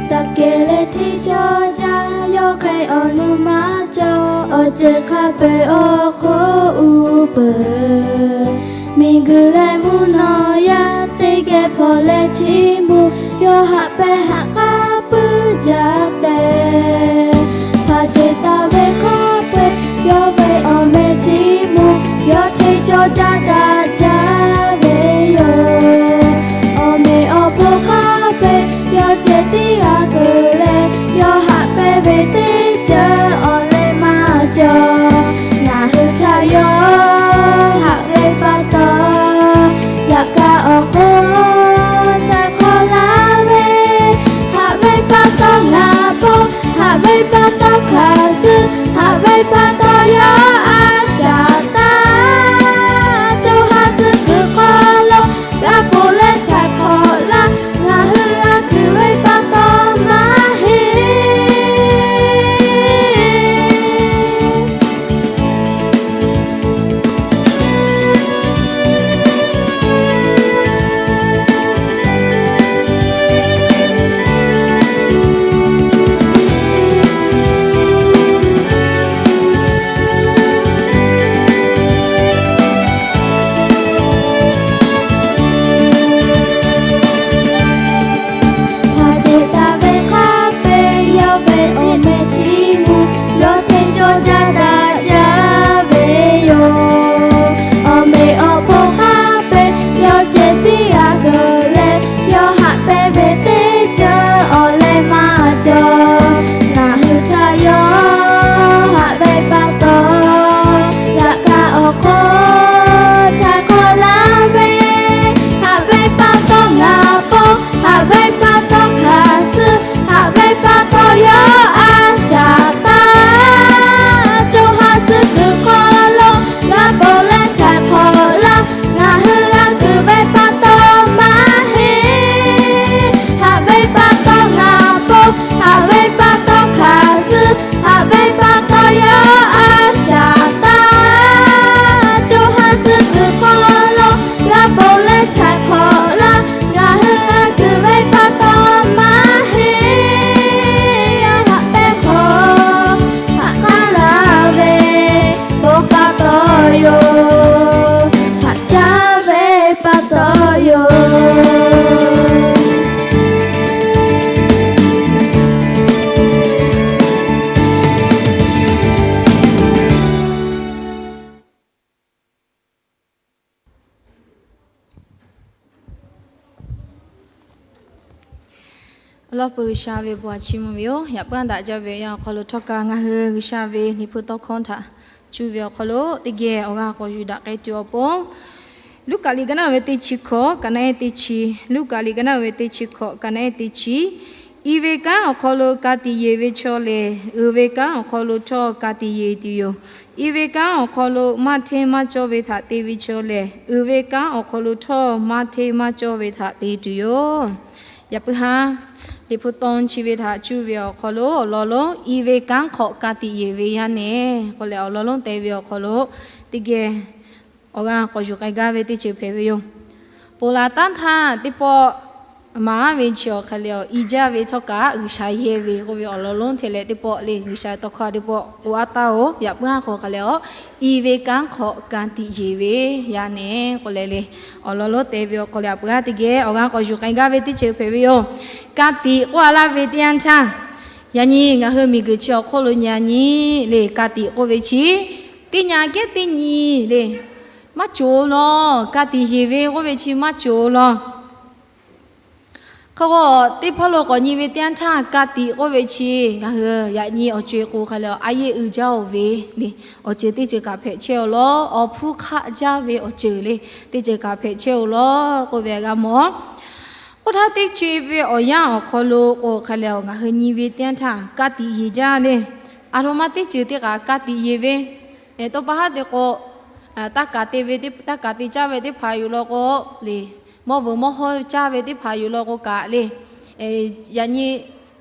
Taˇ kehˬ leh hteˇ cawˇ jaˇ, yawˇ hk'e awˬ nuˇ maˇ cawˬ, awˬ ceuˬ hk'a peu-eˬ awˬ hk'oˆ uˉ peunˍ. Miˬguiˬ leh mvuhˇ naw yaˇ teˇ geh hpawnˬ leh chiˇ mvuh, yawˇ haꞈ pehˇ haꞈ k'aˉ puiˉ jaˇ tehꞈ. Hpaˍ cehˬ taˍ ve hk'a peu-eˬ yawˇ ve awˬ meh chiˇ Yawˇ hteˇ cawˇ caˇ daꞈ jaˇ ve yoˬ. Awˬ meꞈ awˬ hponˇ hk'a peu-eˬ yawˇ ceh tiˉ g'a keunˍ leh, yawˇ haꞈ pehnˇ ve teˇ ceuˬ awˬ leh maˇ cawˬ. Ngaˬ hui htaꞈ yawˇ haꞈ ve pa taw, yaꞈ kaꞈ awˬ hk'oˆ ca hk'awꞈ laˇ ve, haꞈ ve pa taw ngaˬ pon, haꞈ ve pa taw hk'a suh, haꞈ ve pa taw yawˇ a shaꞈ taˍ. Co ha suh kuiˬ hk'aw lo g'a ponˬ leh ca hk'awꞈ laˇ, ngaˬ hui g'a kuiˬ ve pa taw maˇ heˆ. Hk'a ceh taˍ ve hk'a peu-eˬ yawˇ ve awˬ meh chi mvuh, yawˇ hteˇ cawˇ caˇ daꞈ jaˇ ve yoˬ. Awˬ meꞈ awˬ hponˇ hk'a peu-eˬ yawˇ ceh tiˉ g'a keunˍ leh, yawˇ haꞈ pehnˇ ve teˇ ceuˬ awˬ leh maˇ cawˬ. Ngaˬ hui htaꞈ yawˇ haꞈ ve pa taw, yaꞈ kaꞈ awˬ hk'oˆ ca hk'awꞈ laˇ ve, haꞈ ve pa taw ngaˬ pon, haꞈ ve pa taw hk'a suh, haꞈ ve pa taw yawˇ a shaꞈ taˍ. Co ha suh kuiˬ hk'aw lo g'a ponˬ leh ca hk'awꞈ laˇ, ngaˬ hui g'a kuiˬ ve pa taw maˇ heˆ. Haꞈ ve pa taw ngaˬ pon, haꞈ ve pa taw hk'a suh, haꞈ ve pa taw yawˇ a shaꞈ taˍ. Co ha suh kuiˬ hk'aw lo g'a ponˬ leh ca hk'awꞈ laˇ, ngaˬ hui g'a kuiˬ ve pa taw maˇ heˆ. Haꞈ pehnˇ hk'aw haꞈ k'aˉ laˇ ve bon pa taw yoˬ. Haꞈ jaˇ ve pa taw yoˬ. Awˬ lawn peuˬ G'uiˬsha ve bon htaꞈ chiˇ mvuh ve yoˬ. Yaꞈ puiˉ daꞈ jaˇ ve awˬ yanˇ awˬ hk'aw lo htawˇ kaꞈ ngaˬ hui G'uiˬsha ve liꞈ hpu tawˇ hkawˇ htaꞈ cuˇ ve awˬ hk'aw lo teˇ geh awˬ g'aˇ k'awꞈ yuˬ daꞈ k'ai tuˬ awˬ pon, Luˉkaꞈ liꞈ ka naˆ ve teˇ chi hkawꞈ, ka naˆ ehˉ teˇ chi, Luˉkaꞈ liꞈ ka naˆ ve teˇ chi hkawꞈ, ka naˆ ehˉ teˇ chi. I ve kanˉ awˬ hk'aw lo ka tiꞈ yeˬ ve chaw lehˬ, uiˍ ve kanˉ awˬ hk'aw lo htawˇ ka tiꞈ yeˬ tuˬ yoˬ. I ve kanˉ awˬ hk'aw lo maˇ hteˇ maˇ cawˇ ve htaꞈ te ve chaw lehˬ, uiˍ ve kanˉ awˬ hk'aw lo htawˇ maˇ hteˇ maˇ cawˇ ve htaꞈ te tuˬ yoˬ. Yaꞈ puiˉ haˉ liꞈ hpu tawˇ chi ve htaꞈ cuˇ ve awˬ hk'aw lo awˬ lawn lonˉ i ve kanˉ hk'awꞈ ka tiꞈ yeˬ ve yaˇ nehˬ k'oˆ leh awˬ lawn lonˉ te ve awˬ hk'aw lo teˇ geh awˬ g'aˇ k'awꞈ yuˬ k'ai gaˇ ve teˇ ceuˬ hpehꞈ ve yoˬ. Ponˬ laˬ taˉ htaˇ teˇ pawˆ maˍ ve chi awˬ hk'aˬ lehˬ, i jaˇ ve htawˇ kaꞈ G'uiˬsha yehˇ ve k'oˆ ve awˬ lawn lonˉ te leh teˇ pawˆ le G'uiˬsha tawˇ hkawˇ teˇ pawˆ k'oˆ aˉ taˍ-oˬ. Yaꞈ puiˉ haˉ hk'aw hk'aˬ lehˬ, i ve kanˉ hk'awꞈ ka tiꞈ yeˬ ve yaˇ nehˬ k'oˆ leh le awˬ lawn lonˉ te ve awˬ hk'aw lehˬ, yaꞈ puiˉ haˉ teˇ geh awˬ g'aˇ k'awꞈ yuˬ k'ai gaˇ ve teˇ ceuˬ hpehꞈ ve yoˬ. Ka tiꞈ k'oˆ a laˇ ve teˇ yanˇ htaˇ, yaꞈ nyi ngaˬ hui miˬguiˬ chi awˬ hk'oˆ lo nyi a nyi le ka tiꞈ k'oˆ ve chi teˇ nyi kehˉ teˇ nyi le maˇ cawˬ law. Ka tiꞈ yeˬ ve k'oˆ ve chi maˇ cawˬ law. Hk'e k'o, teˇ hpawˇ lo k'awꞈ nyi ve teˇ yanˇ htaˇ ka tiꞈ k'oˆ ve chi ngaˬ hui yaꞈ nyi awˬ co-e k'o hk'aˬ lehˬ, a yehˇ uiˍ jaˇ-oˬ ve le awˬ ceuˬ teˇ ceuˬ kaꞈ hpehꞈ chehˇ-oˬ law. Awˬ hpfuhˇ hk'aˆ jaˇ ve awˬ ceuˬ le teˇ ceuˬ kaꞈ hpehꞈ chehˇ-oˬ law k'oˆ ve g'a mawˬ. Oˇ htaˇ teˇ co-e ve awˬ yanˇ awˬ hk'aw lo k'o hk'aˬ lehˬ, ngaˬ hui nyi ve teˇ yanˇ htaˇ ka tiꞈ yeˬ jaˇ le. Aˬ htoꞈ ma teˇ ceuˬ teˇ kaꞈ ka tiꞈ yeˬ ve, tawˇ pa haˉ te k'o, taˇ kaꞈ te ve, taˇ kaꞈ te caˇ ve teˇ hpaˍ yoˬ law k'o le, mawˇ vuiˬ mawˇ hawˇ caˇ ve teˇ hpaˍ yoˬ law k'o kaꞈ le, yaꞈ nyi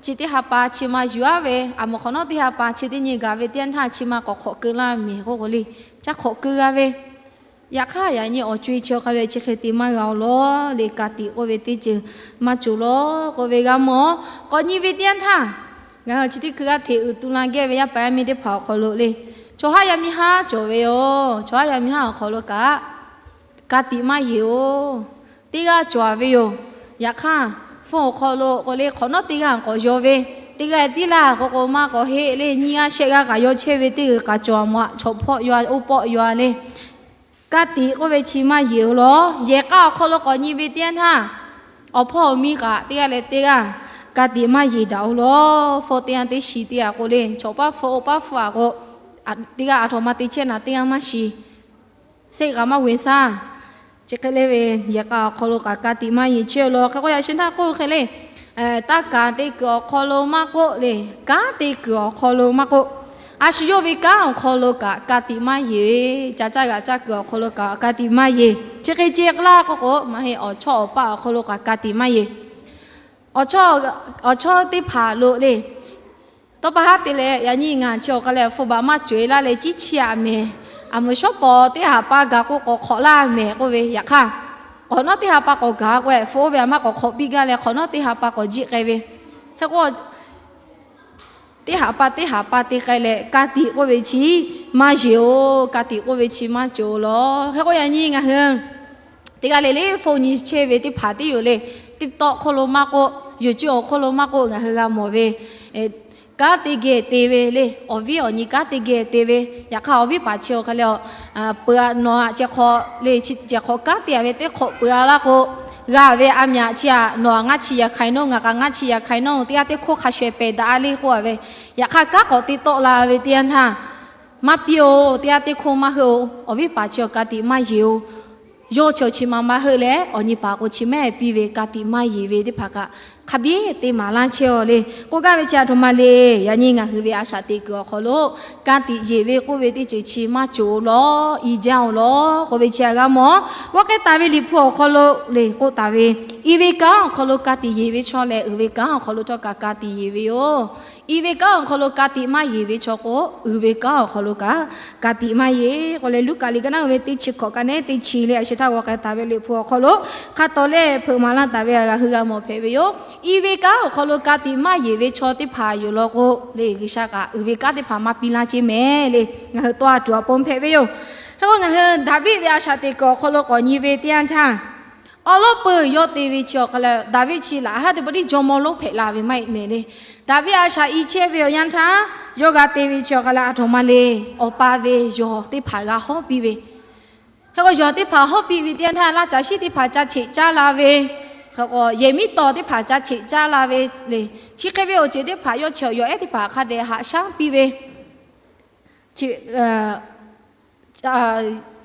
chi teˇ ha pa chi ma yuˬ aˉ ve, aˬ mawˬ hk'awꞈ nawˉ teˇ ha pa chi teˇ nyi gaˬ ve teˇ yanˇ htaˇ chi ma k'awꞈ hk'awꞈ keu laˇ mehˬ k'oˆ k'o le, caˇ hk'awꞈ keu g'a ve. Yaꞈ hk'aˇ yaꞈ nyi awˬ co-e chi awˬ hk'aˬ lehˬ, chi hk'e te maˇ g'a-oˬ law le. Ka tiꞈ k'oˆ ve teˇ ceuˬ maˇ cawˬ law k'oˆ ve g'a mawˬ. K'awꞈ nyi ve teˇ yanˇ htaˇ, ngaˬ hui chi teˇ hkui g'aˇ hteꞈ uiˍ tu la geh ve yaˇ paˍ yaˇ miˇ teˇ hpaˍ awˬ hk'aw lo le, chaw haˉ yaˇ miˇ haˉ cawˬ ve yoˬ. Chaw haˉ yaˇ miˇ haˉ awˬ hk'aw lo kaꞈ ka tiꞈ maˇ yeˬ-oˬ. Teˇ g'aˇ cawˬ ve yoˬ. Yaꞈ hk'aˇ, phone awˬ hk'aw lo k'o le, hk'awꞈ nawˉ teˇ g'aˇ k'awꞈ yaw ve, teˇ g'aˇ tiˉ laˇ k'o k'o maˇ k'awꞈ heˆ le. Nyiˇ g'aˇ shehˆ g'aˇ kaꞈ yaw chehˇ ve teˇ g'aˇ kaꞈ cawˬ a mawˬ, chaw hpawˆ yaw, oˇ pawˆ yaw le. Ka tiꞈ k'oˆ ve chi maˇ yeˬ-oˬ lawˬ. Yehˬ k'a awˬ hk'aw lo k'awꞈ nyi ve teˇ yanˇ htaˇ, awˬ hpawˇ awˬ miˇ kaꞈ teˇ g'aˇ leh teˇ g'aˇ ka tiꞈ maˇ yeˬ daꞈ-oˬ lawˬ. Hpawˇ teˇ g'aˇ teˇ shi teˇ g'aˇ k'o le, chaw paˇ hpu oˇ paˇ hpu aꞈ k'o, teˇ g'aˇ aˬ htoꞈ ma te chehˇ naˍ teˇ g'aˇ maˇ shiˍ. Seˆ kaꞈ maˇ g'uiˬ shaˇ. Chi hk'e le ve, yehˬ k'a awˬ hk'aw lo kaꞈ ka tiꞈ maˇ yeˬ chehˇ-oˬ lawˬ. Hk'e k'o yaꞈ sheh htaˇ k'oˆ hk'e le, taˇ kaˍ te kuiˬ awˬ hk'aw lo maˇ k'oˆ le, kanˉ te kuiˬ awˬ hk'aw lo maˇ k'oˆ, a shu yawˇ ve kanˉ awˬ hk'aw lo kaꞈ ka tiꞈ maˇ yeˬ ve, ca caˇ g'aꞈ caˇ kuiˬ awˬ hk'aw lo kaꞈ ka tiꞈ maˇ yeˬ. Chi hk'e ceh k'o laˇ k'oˆ k'o, maˇ heˆ, awˬ chawˇ awˬ paˆ awˬ hk'aw lo kaꞈ ka tiꞈ maˇ yeˬ. Awˬ chawˇ teˇ hpaˍ lo le, tawˇ pa haˉ te leh, yaꞈ nyi ngaˬ chi awˬ hk'aw leh hpu baꞈ maˇ cawˬ-e laˇ leh, ciˉ chiˇ aꞈ mehˍ. Aˬ muˍ shawˉ pawˍ teˇ haꞈ pa gaˬ k'o k'awꞈ hk'awꞈ laˇ mehˍ k'oˆ ve. Yaꞈ hk'aˇ, k'awꞈ nawˉ teˇ haꞈ pa k'awꞈ gaˬ k'o, hpu oˇ ve aˬ maˇ k'awꞈ hk'awꞈ piˇ gaˇ leh, k'awꞈ nawˉ teˇ haꞈ pa k'awꞈ jiˆ k'ai ve. Hk'e k'o, teˇ haꞈ pa teˇ haꞈ pa te k'ai leh, ka tiꞈ k'oˆ ve chi maˇ yeˬ-oˬ. Ka tiꞈ k'oˆ ve chi maˇ cawˬ-oˬ lawˬ. Hk'e k'o yaꞈ nyi ngaˬ hui teˇ g'aˇ le le hpu nyi chehˇ ve teˇ hpaˍ tiˉ yoˬ le. TikTok hk'oˆ lo maˇ k'oˆ, YouTube awˬ hk'oˆ lo maˇ k'oˆ, ngaˬ hui g'a mawˬ ve, kanˉ te geh te ve le. Awˬ viˉ awˬ nyi kanˉ te geh te ve. Yaꞈ hk'aˇ awˬ viˉ paˍ chi awˬ hk'aw leh, peuˬ-a nawˬ-a ceh hk'awꞈ le, ceh hk'awꞈ kanˉ te-a ve teˇ hk'awꞈ peuˬ-a laˇ k'o, g'a ve a myaꞈ chi-a nawˬ-a ngaˇ chi yaꞈ hk'aiˍ nawˇ, ngaˬ kaꞈ ngaˇ chi yaꞈ hk'aiˍ nawˇ, teˇ g'aˇ teˇ hkoˇ hk'a shuˍ shuˍ pehˬ daꞈ-a le k'oˆ-a ve. Yaꞈ hk'aˇ kanˉ k'awꞈ te tawˆ la ve teˇ yanˇ htaˇ, maˇ piˇ-oˬ, teˇ g'aˇ teˇ hkoˇ maˇ heuˆ-oˬ, awˬ viˉ paˍ chi awˬ ka tiꞈ maˇ yeˬ-oˬ. Yawˇ chi awˬ chi ma maˇ heuˆ leh, awˬ nyi paˍ k'o chi mehˆ piˇ ve ka tiꞈ maˇ yeˬ ve teˇ hpaˍ kaꞈ, hk'a biˇ te maˍ laˇ chehˇ-aw le. K'oˆ gaˇ ve chi aˬ htoꞈ ma le. Yaꞈ nyi ngaˬ hui ve a shaꞈ teꞈ kuiˬ awˬ hk'aw lo ka tiꞈ yeˬ ve k'oˆ ve teˇ ceuˬ chi maˇ cawˬ-oˬ lawˬ, i jaˇ-oˬ lawˬ k'oˆ ve chi aꞈ g'a mawˬ. G'awˇ k'ehˉ taˍ ve Liꞈ hpu awˬ hk'aw lo le k'oˆ taˍ ve, i ve kanˉ awˬ hk'aw lo ka tiꞈ yeˬ ve chaw lehˬ, uiˍ ve kanˉ awˬ hk'aw lo htawˇ kaꞈ ka tiꞈ yeˬ ve yoˬ. I ve kanˉ awˬ hk'aw lo ka tiꞈ maˇ yeˬ ve chaw k'o, uiˍ ve kanˉ awˬ hk'aw lo kaꞈ ka tiꞈ maˇ yeˬ k'oˆ leh, Luˉkaꞈ liꞈ ka naˉ uiˍ ve teˇ chi hkawꞈ ka nehˉ teˇ chi le, a shu htaˇ g'awˇ k'ehˉ taˍ ve Liꞈ hpu awˬ hk'aw lo hk'a tawˍ lehˇ hpeuꞈ maˍ laˇ taˍ ve aꞈ g'a hui g'a mawˬ hpehꞈ ve yoˬ. I ve kanˉ awˬ hk'aw lo ka tiꞈ maˇ yeˬ ve chaw teˇ hpaˍ yoˬ law k'o le, G'uiˬsha kaꞈ uiˍ ve kanˉ teˇ hpaˍ maˇ piˇ laˇ ceˇ mehˍ le, ngaˬ hui tawˇ a tuˬ awˬ pon hpehꞈ ve yoˬ. Hk'e k'o ngaˬ hui Daˍviˆ ve a shaꞈ teꞈ kuiˬ awˬ hk'aw lo k'awꞈ nyi ve teˇ yanˇ htaˇ, awˉ lawˉ peuˬ yawˇ te ve chi awˬ hk'aw leh, Daˍviˆ chi laꞈ haˉ teˇ pawˆ tiˉ jawˇmawˇ lonˉ hpehꞈ la ve maˇ heˆ mehˍ le. Daˍviˆ a shaꞈ i chehˇ ve awˬ yanˇ htaˇ, yawˇ g'a te ve chi awˬ hk'aw leh aˬ htoꞈ ma le, awˬ pa ve yawˬ teˇ hpaˍ g'a hawˉ piˇ ve. Hk'e k'o yawˬ teˇ hpaˍ hawˉ piˇ ve teˇ yanˇ htaˇ, laˇ caˬ shiˉ teˇ hpaˍ ca cheꞈ caˇ la ve, hk'e k'o yehˬ miˉ tawˍ teˇ hpaˍ ca cheꞈ caˇ la ve le. Chi hk'e ve awˬ ceuˬ teˇ hpaˍ yawˇ chi awˬ yawˬ ehˉ teˇ hpaˍ hk'a dehꞈ haꞈ shaˉ piˇ ve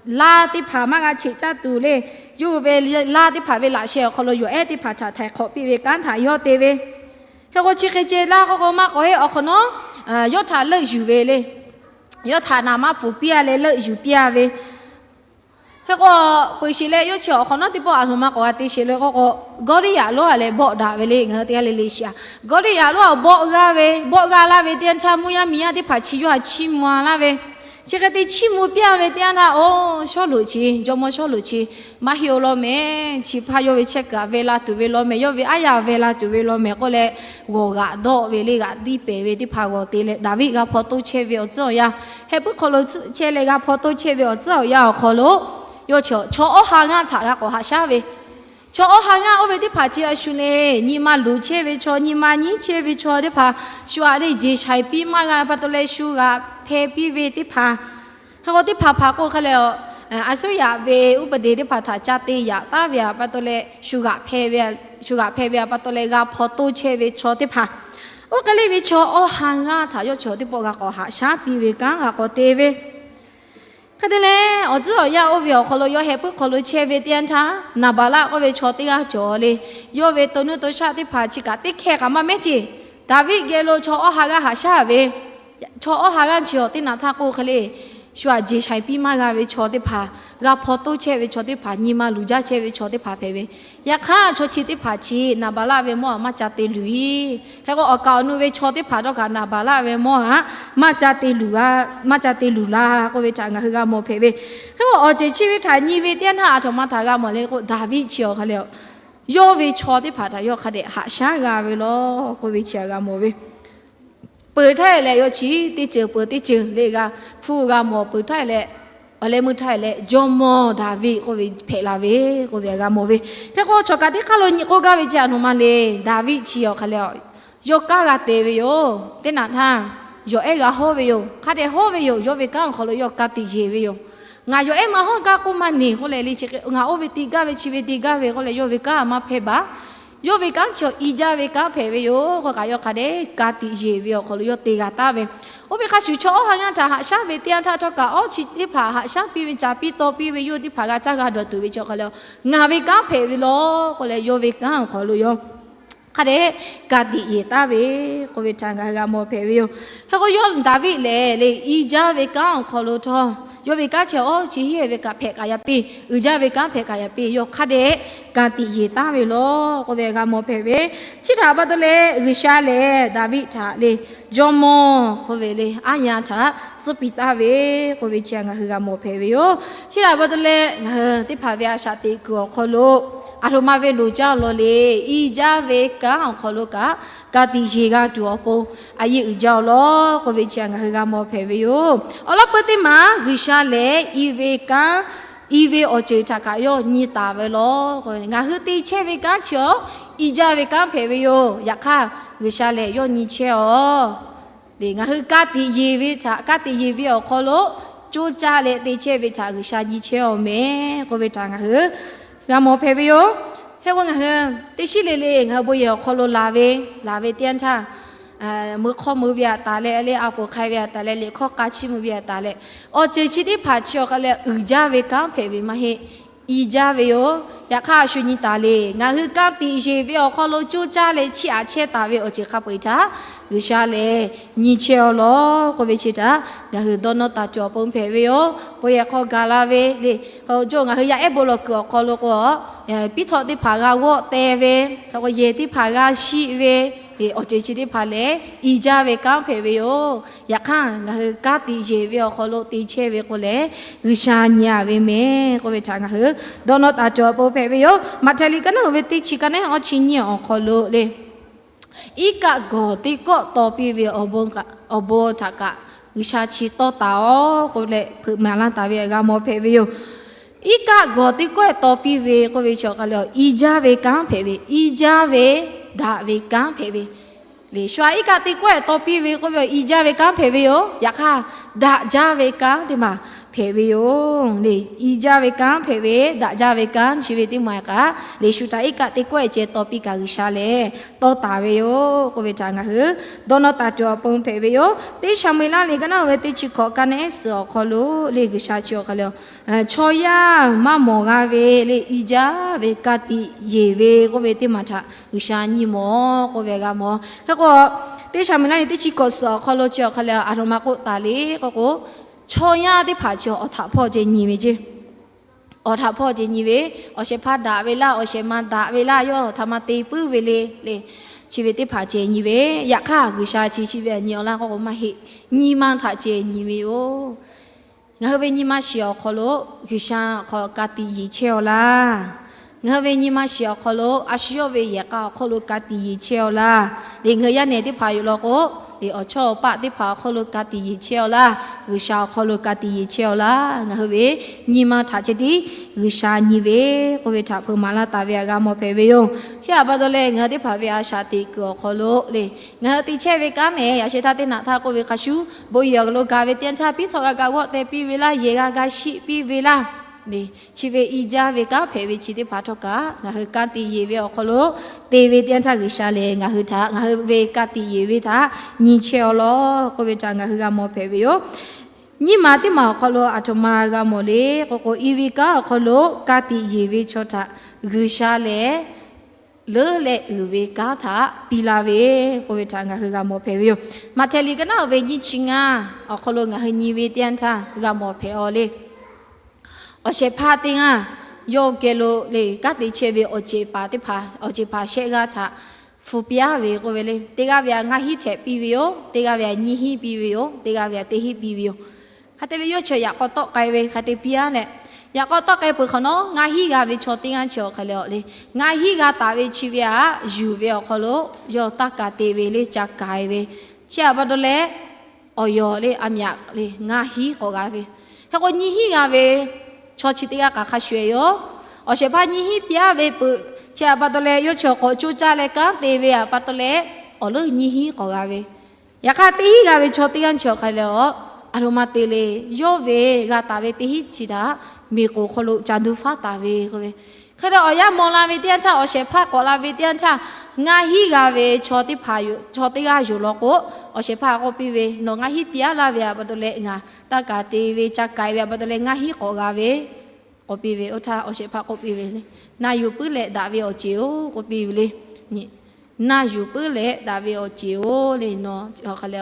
laˇ teˇ hpaˍ maˇ g'a cheꞈ caˇ tuˬ le. Yawˇ hui ve laˇ teˇ hpaˍ ve laꞈ sheh awˬ hk'aw lo yawˬ ehˉ teˇ hpaˍ htaꞈ htaiˍ hk'awꞈ piˇ ve kanˉ htaꞈ yawˇ te ve. Hk'e k'o chi hk'e ceh laˇ k'oˆ k'o maˇ k'awꞈ heˆ, awˬ hk'awꞈ nawˉ yawˇ htaꞈ leuˆ yuˬ ve le. Yawˇ htaꞈ naˍ maˇ pfuhˍ piˇ-a leh leuˆ yuˬ piˇ-a ve. Hk'e k'o, peuˬ sheˍ leh yawˇ chi awˬ hk'awꞈ nawˉ teˇ pawˆ aˬ htoꞈ ma k'awꞈ g'a te sheˍ le k'oˆ k'o, Gawˇliˇyaꞈ lonˉ-a leh bawˆ daꞈ ve le. Ngaˬ hui teˇ g'aˇ le le shiˍ-a, Gawˇliˇyaꞈ lonˉ-a bawˆ g'aˇ ve, bawˆ g'aˇ laˇ ve teˇ yanˇ htaˇ, mvuhˇ yaˇ miˬ yaˇ teˇ hpaˍ chi yawˇ htaꞈ chiˇ mvuh-a laˇ ve. Chi hk'e te chiˇ mvuh piˇ-a ve teˇ yanˇ htaˇ, o, Sawˉluꞈ chi, jawˇmawˇ Sawˉluꞈ chi maˇ heˆ-oˬ law mehˍ. Chi hpaˇ yawˇ ve chehˇ kuiˬ aꞈ veh la tuˬ ve law mehˍ, yawˇ ve aˉ yaˇ veh la tuˬ ve law mehˍ k'oˆ leh, g'awˬ g'aꞈ dawˆ ve le, g'aꞈ tiˇ pehˍ ve teˇ hpaˍ g'awˬ te leh, Daˍviˆ g'a hpaw toˇ chehˇ ve awˬ tcuhˉ awˬ yanˇ, heh puiˉ hk'aw lo tcuhˆ chehˇ leh g'a hpaw toˇ chehˇ ve awˬ tcuhˉ awˬ yanˇ awˬ hk'aw lo, yawˇ chi chaw awˇ ha g'aˇ htaꞈ g'a k'awꞈ haꞈ shaˉ ve. Chaw awˇ ha g'aˇ oˇ ve teˇ hpaˍ chi a shu le, nyi ma luˬ chehˇ ve chaw, nyi ma nyiˉ chehˇ ve chaw teˇ hpaˍ, shu aꞈ le jeˬ shaiˍ piˇ maˇ g'a pa taw leh shu g'aꞈ hpeh piˇ ve teˇ hpaˍ. Hk'e k'o teˇ hpaˍ hpaˍ k'o hk'a leh, a suˉ yaꞈ ve uˉ peˍ deˍ teˇ hpaˍ htaꞈ ca te yaꞈ taˍ ve aꞈ pa taw leh, shu g'aꞈ hpeh ve, shu g'aꞈ hpeh ve aꞈ pa taw leh g'a hpaw toˇ chehˇ ve chaw teˇ hpaˍ, oˇ hk'e le ve chaw awˇ ha g'aˇ htaꞈ yawˇ chi teˇ pawˆ g'a k'awꞈ haꞈ shaˉ piˇ ve kanˉ g'a k'awꞈ te ve. Hk'e te leh, awˬ tcuhˉ awˬ yanˇ oˇ ve awˬ hk'aw lo yawˇ heh puiˉ hk'aw lo chehˇ ve teˇ yanˇ htaˇ, Naˍbaˍlaˆ k'oˆ ve chaw teˇ g'aˇ cawˬ le. Yawˇ ve to nuˇ to shaˆ teˇ hpaˍ chi kaꞈ teˇ hkehˇ kaꞈ maˇ mehˉ ceˇ. Daˍviˆ geh lo chaw awˇ ha g'aˇ haꞈ shaˉ ve, chaw awˇ ha g'aˇ chi awˬ teˇ naꞈ htaˇ k'oˆ hk'e le, shu aꞈ jeˬ shaiˍ piˇ maˇ g'a ve chaw teˇ hpaˍ, g'a hpaw toˇ chehˇ ve chaw teˇ hpaˍ, nyi ma luˬ jaˇ chehˇ ve chaw teˇ hpaˍ hpehꞈ ve. Yaꞈ hk'aˇ chaw chi teˇ hpaˍ chi Naˍbaˍlaˆ ve mawˇ aꞈ maˇ ca te luˬ-iˉ. Hk'e k'o awˬ kaˍ awˬ nu ve chaw teˇ hpaˍ dawˇ kaꞈ Naˍbaˍlaˆ ve mawˇ aꞈ maˇ ca te luˬ, maˇ ca te luˬ la k'oˆ ve htaꞈ ngaˬ hui g'a mawˬ hpehꞈ ve. Hk'e k'o awˬ ceuˬ chi ve htaꞈ nyi ve teˇ yanˇ htaˇ aˬ htoꞈ ma htaꞈ g'a mawˬ le k'o, Daˍviˆ chi awˬ hk'a leh, yawˇ ve chaw teˇ hpaˍ htaꞈ yawˇ hk'a dehꞈ haꞈ shaˉ g'a ve law k'oˆ ve chi aꞈ g'a mawˬ ve. Peuˬ htaˇ leh yawˇ chi teˇ ceuˬ peuˬ teˇ ceuˬ le g'a hpuˇ g'a mawˬ. Peuˬ htaˇ leh, awˬ leh meuˇ htaˇ leh jawˇmawˇ Daˍviˆ k'oˆ ve hpehꞈ la ve k'oˆ ve aꞈ g'a mawˬ ve. Hk'e k'o chaw kaꞈ teˇ hk'aˇ lo nyi k'oˆ gaˇ ve chi aˬ htoꞈ ma le. Daˍviˆ chi awˬ hk'a leh, yawˇ kanˉ g'a te ve yoˬ. Teˇ naꞈ htaˇ yawˬ ehˉ g'a hawˉ ve yoˬ. Hk'a dehꞈ hawˉ ve yoˬ. Yawˇ ve kanˉ awˬ hk'aw lo yawˇ ka tiꞈ yeˬ ve yoˬ. Ngaˬ yawˬ ehˉ ma hawˉ gaˇ k'oˆ maˇ neˬ k'oˆ leh le, chi ngaˬ oˇ ve te gaˇ ve chi ve te gaˇ ve k'oˆ leh yawˇ ve kanˉ maˇ hpehˇ baˬ. Yawˇ ve kanˉ chi awˬ i jaˇ ve kanˉ hpehꞈ ve yoˬ. K'o kaꞈ yawˇ hk'a dehꞈ ka tiꞈ yeˬ ve awˬ hk'aw lo yawˇ te g'a taˍ ve. Oˇ ve hk'a shuˍ chaw awˬ ha yaˇ htaꞈ haꞈ shaˉ ve teˇ yanˇ htaˇ htawˇ kaꞈ awˇ chi teˇ hpaˍ haꞈ shaˉ piˇ ve, caˍ piˇ taw piˇ ve, yawˇ teˇ hpaˍ g'a caˇ g'a dawˬ tuˬ ve chi awˬ hk'aw lo ngaˬ ve kanˉ hpehꞈ ve lawˬ k'oˆ leh yawˇ ve kanˉ awˬ hk'aw lo yawˇ hk'a dehꞈ ka tiꞈ yeˬ taˍ ve k'oˆ ve htaꞈ ngaˬ hui g'a mawˬ hpehꞈ ve yoˬ. Hk'e k'o yawˇ Daˍviˆ lehˬ le, i jaˇ ve kanˉ awˬ hk'aw lo htawˇ yawˇ ve kanˉ chi awˇ chi heˆ ve kaꞈ hpehꞈ kaꞈ yaꞈ piˇ, uiˍ jaˇ ve kanˉ hpehꞈ kaꞈ yaꞈ piˇ, yawˇ hk'a dehꞈ ka tiꞈ yeˬ taˍ ve lawˬ k'oˆ ve g'a mawˬ hpehꞈ ve. Chi htaꞈ pa taw leh G'uiˬsha lehˬ Daˍviˆ htaꞈ le jawˇmawˇ k'oˆ ve le aˉ yaˇ htaꞈ tcuhˉ piˇ taˍ ve k'oˆ ve chi ngaˬ hui g'a mawˬ hpehꞈ ve yoˬ. Chi htaꞈ pa taw leh ngaˬ hui teˇ hpaˍ ve a shaꞈ teꞈ kuiˬ awˬ hk'aw lo aˬ htoꞈ ma ve loˍ jaˇ law le, i jaˇ ve kanˉ awˬ hk'aw lo kaꞈ ka tiꞈ yeˬ g'a tuˬ awˬ pon a yeˆ uiˍ jaˇ-oˬ law k'oˆ ve chi ngaˬ hui g'a mawˬ hpehꞈ ve yoˬ. Awˬ lawn peuˇ teˇ maˬ G'uiˬsha lehˬ i ve kanˉ, i ve awˬ ceuˬ htaꞈ kaꞈ yawˇ nyi taˍ ve lawˬ. Ngaˬ hui te chehˇ ve kanˉ chi awˬ i jaˇ ve kanˉ hpehꞈ ve yoˬ. Yaꞈ hk'aˇ G'uiˬsha lehˬ yawˇ nyi chehˇ-oˬ le. Ngaˬ hui ka tiꞈ yeˬ ve htaꞈ, ka tiꞈ yeˬ ve awˬ hk'aw lo coˇ caˇ leh te chehˇ ve htaꞈ G'uiˬsha nyi chehˇ-oˬ mehˍ k'oˆ ve htaꞈ ngaˬ hui g'a mawˬ hpehꞈ ve yoˬ. Hk'e k'o ngaˬ hui teˇ shiˉ le le ngaˬ hui bon yehˬ awˬ hk'aw lo laˬ ve, laˬ ve teˇ yanˇ htaˇ, meuꞈ hk'aw meuꞈ ve aꞈ taˍ leh le, a poˍ hk'ai ve aꞈ taˍ leh, liꞈ hkawˇ k'a chiˇ mvuh ve aꞈ taˍ leh, awˬ ceuˬ chi teˇ hpaˍ chi awˬ hk'aw lo uiˍ jaˇ ve kanˉ hpehꞈ ve maˇ heˆ, i jaˇ ve yoˬ. Yaꞈ hk'aˇ a shu nyi taˍ le, ngaˬ hui ka tiꞈ yeˬ ve awˬ hk'aw lo coˇ caˇ leh chiˇ aꞈ chehˇ taˍ ve awˬ ceuˬ hk'a peu-eˬ htaꞈ G'uiˬsha lehˬ nyi chehˇ-oˬ law k'oˆ ve chi htaꞈ ngaˬ hui dawˇ nawˇ taˍ tuˬ awˬ pon hpehꞈ ve yoˬ. Bon yehˬ hk'aw gaˬ la ve le, k'o jawˇ ngaˬ hui yaˇ ehˉ bon lawˬ kuiˬ awˬ hk'aw lo k'o, piˉ htawˆ teˇ hpaˍ g'a g'awˆ teh ve, hk'e k'o yehˬ teˇ hpaˍ g'a shiˆ ve, awˬ ceuˬ chi teˇ hpaˍ lehˬ i jaˇ ve kanˉ hpehꞈ ve yoˬ. Yaꞈ hk'aˇ ngaˬ hui ka tiꞈ yeˬ ve awˬ hk'aw lo te chehˇ ve k'o lehˬ, G'uiˬsha nyi-a ve mehˍ k'oˆ ve htaꞈ ngaˬ hui dawˇ nawˇ taˍ tuˬ awˬ pon hpehꞈ ve yoˬ. Maꞈhtehˍ liꞈ ka naˉ uiˍ ve teˇ chi ka naˉ awˇ chi nyiˇ awˬ hk'aw lo le, iˉ kaˆ gawˬ teˇ kawˆ taw piˇ ve awˬ bon htaꞈ kaꞈ G'uiˬsha chi tawˇ taˍ-oˬ k'oˆ leh hpeuꞈ maˍ laˇ taˍ ve g'a mawˬ hpehꞈ ve yoˬ. Iˉ kaˆ gawˬ teˇ kawˆ taw piˇ ve k'oˆ ve chi awˬ hk'aw lo i jaˇ ve kanˉ hpehꞈ ve, i jaˇ ve daꞈ ve kanˉ hpehꞈ ve le. Shu-a iˉ kaˆ teˇ kawˆ taw piˇ ve k'oˆ ve i jaˇ ve kanˉ hpehꞈ ve yoˬ. Yaꞈ hk'aˇ daꞈ jaˇ ve kanˉ teˇ maˬ hpehꞈ ve yoˬ le. I jaˇ ve kanˉ hpehꞈ ve, daꞈ jaˇ ve kanˉ chi ve teˇ maˬ kaꞈ le, shu htaꞈ iˉ kaˆ teˇ kawˆ ceh taw piˇ kaꞈ G'uiˬsha lehˬ tawˇ taˍ ve yoˬ k'oˆ ve htaꞈ ngaˬ hui dawˇ nawˇ taˍ tuˬ awˬ pon hpehꞈ ve yoˬ. Teˇ Saˍmo-eˍlaˆ liꞈ ka naˉ uiˍ ve teˇ chi hkawꞈ ka naˉ ehˉ suhˍ awˬ hk'aw lo le, G'uiˬsha chi awˬ hk'aw lo chaw yaˇ maˇ mawˬ g'a ve le, i jaˇ ve ka tiꞈ yeˬ ve k'oˆ ve teˇ maˬ htaꞈ G'uiˬsha nyi mawˬ k'oˆ ve g'a mawˬ. Hk'e k'o, teˇ Saˍmo-eˍlaˆ liꞈ teˇ chi hkawꞈ suhˍ awˬ hk'aw lo chi awˬ hk'aw lo aˬ htoꞈ ma k'oˆ taˍ le k'o k'o, chaw yaˇ teˇ hpaˍ chi awˬ htaꞈ hpawˇ ceh nyi ve ceˇ. Awˬ htaꞈ hpawˇ ceh nyi ve, awˬ shehˍ hpaˇ daꞈ ve laˇ, awˬ shehˍ ma daꞈ ve laˇ, yawˇ htaꞈ ma te puiˉ ve le le, chi ve teˇ hpaˍ ceh nyi ve. Yaꞈ hk'aˇ G'uiˬsha chi chi ve nyi-a laˇ k'o k'o maˇ heˆ. Nyi ma htaꞈ ceh nyi ve yoˬ. Ngaˬ hui ve nyi ma shiˍ awˬ hk'aw lo G'uiˬsha awˬ hk'aw ka tiꞈ yeˬ chehˇ-aw laˇ. Ngaˬ hui ve nyi ma shiˍ awˬ hk'aw lo a shu yawˇ ve yehˬ k'a awˬ hk'aw lo ka tiꞈ yeˬ chehˇ-aw laˇ. Liꞈ ngaˬ hui yaˇ nehˬ teˇ hpaˍ yoˬ law k'o, awˬ chawˇ awˬ paˆ teˇ hpaˍ awˬ hk'aw lo ka tiꞈ yeˬ chehˇ-aw laˇ. G'uiˬsha awˬ hk'aw lo ka tiꞈ yeˬ chehˇ-aw laˇ. Ngaˬ hui ve nyi ma htaꞈ ceh tiˉ G'uiˬsha nyi ve k'oˆ ve htaꞈ hpeuꞈ maˍ laˇ taˍ ve g'a mawˬ hpehꞈ ve yoˬ. Chi htaꞈ pa taw leh ngaˬ hui teˇ hpaˍ ve a shaꞈ teꞈ kuiˬ awˬ hk'aw lo le, ngaˬ hui te chehˇ ve kanˉ mehˍ, yaꞈ sheh htaˇ teˇ naꞈ htaˇ k'oˆ ve hk'a shuˍ, bon yehˬ awˬ hk'aw lo gaˬ ve teˇ yanˇ htaˇ piˉ htawˆ g'a ga g'awˆ teh piˇ ve laˇ, yehˬ g'a ga shiˆ piˇ ve laˇ. Chi ve i jaˇ ve kanˉ hpehꞈ ve chi teˇ hpaˍ htawˇ kaꞈ ngaˬ hui ka tiꞈ yeˬ ve awˬ hk'aw lo te ve teˇ yanˇ htaˇ G'uiˬsha lehˬ ngaˬ hui htaꞈ, ngaˬ hui ve ka tiꞈ yeˬ ve htaꞈ nyi chehˇ-aw law k'oˆ ve htaꞈ ngaˬ hui g'a mawˬ hpehꞈ ve yoˬ. Nyiˇ maˬ teˇ maˬ awˬ hk'aw lo aˬ htoꞈ ma g'a mawˬ le k'o k'o, i ve kanˉ awˬ hk'aw lo ka tiꞈ yeˬ ve chaw htaꞈ G'uiˬsha lehˬ leuˉ leh uiˍ ve kanˉ htaꞈ piˇ laˇ ve k'oˆ ve htaꞈ ngaˬ hui g'a mawˬ hpehꞈ ve yoˬ. Maꞈhtehˍ liꞈ ka naˉ uiˍ ve nyiˇ chi ngaˇ awˬ hk'aw lo ngaˬ hui nyi ve teˇ yanˇ htaˇ g'a mawˬ hpehꞈ-aw le. Awˬ shehˍ hpaˇ teˇ g'aˇ yawˇ geh lo le kanˉ te chehˇ ve awˬ ceˬ paˍ teˇ hpaˍ, awˬ ceˬ paˍ shehˆ g'aˇ htaꞈ hpu piˇ-aˉ ve k'oˆ ve le. Teˇ g'aˇ ve htaꞈ ngaˇ hinˉ htehꞈ piˇ ve yoˬ. Teˇ g'aˇ ve htaꞈ nyiˇ hinˉ piˇ ve yoˬ. Teˇ g'aˇ ve htaꞈ teˇ hinˉ piˇ ve yoˬ. Hk'e te leh yawˇ chi yaꞈ k'aw tawˆ k'ai ve hk'a te piˇ-aˉ leh, yaꞈ k'aw tawˆ k'ai peuˬ hk'awꞈ nawˉ ngaˇ hinˉ g'a ve chaw teˇ g'aˇ chi awˬ hk'aw lo le, ngaˇ hinˉ g'a taˍ ve chi ve htaꞈ yuˬ ve awˬ hk'aw lo yawˇ taˇ kaˍ te ve le, ca kaˍ ve. Chi htaꞈ pa taw leh awˬ yawˬ le a myaꞈ le ngaˇ hinˉ k'awꞈ g'a ve. Hk'e k'o nyiˇ hinˉ g'a ve chaw chi teˇ g'aˇ kaꞈ hk'a shuˍ-eˬ yoˬ. Awˬ shehˍ hpaˇ nyiˇ hinˉ piˇ-aˉ ve peuˬ, chi htaꞈ pa taw leh yawˇ chi awˬ k'awꞈ coˇ caˇ leh kanˉ te ve htaꞈ pa taw leh awˬ leuˉ nyiˇ hinˉ k'awꞈ g'a ve. Yaꞈ hk'aˇ teˇ hinˉ g'a ve chaw teˇ g'aˇ chi awˬ hk'aw lo aˬ htoꞈ ma te le. Yawˇ ve g'a taˍ ve teˇ hinˉ chi htaꞈ miˬ k'oˍ hk'aw lo ca duˇ faˉ taˍ ve k'oˆ ve. Hk'e te awˬ yanˇ mawˬ la ve teˇ yanˇ htaˇ, awˬ shehˍ hpaˇ k'awꞈ la ve teˇ yanˇ htaˇ, ngaˇ hinˉ g'a ve chaw teˇ hpaˍ, chaw teˇ g'aˇ yoˬ law k'o, awˬ shehˍ hpaˇ k'oˆ piˇ ve, Nawˬ ngaˇ hinˉ piˇ aˉ laˇ ve a pa taw leh ngaˬ taˇ kaˍ te ve ca k'ai ve a pa taw leh ngaˇ hinˉ k'awꞈ g'a ve k'oˆ piˇ ve. Oˇ htaˇ awˬ shehˍ hpaˇ k'oˆ piˇ ve le, Na yuˬ puiˉ leh daꞈ ve awˬ ceˬ-oˬ k'oˆ piˇ ve le. Na yuˬ puiˉ leh daꞈ ve awˬ ceˬ-oˬ le. Nawˬ hk'a le,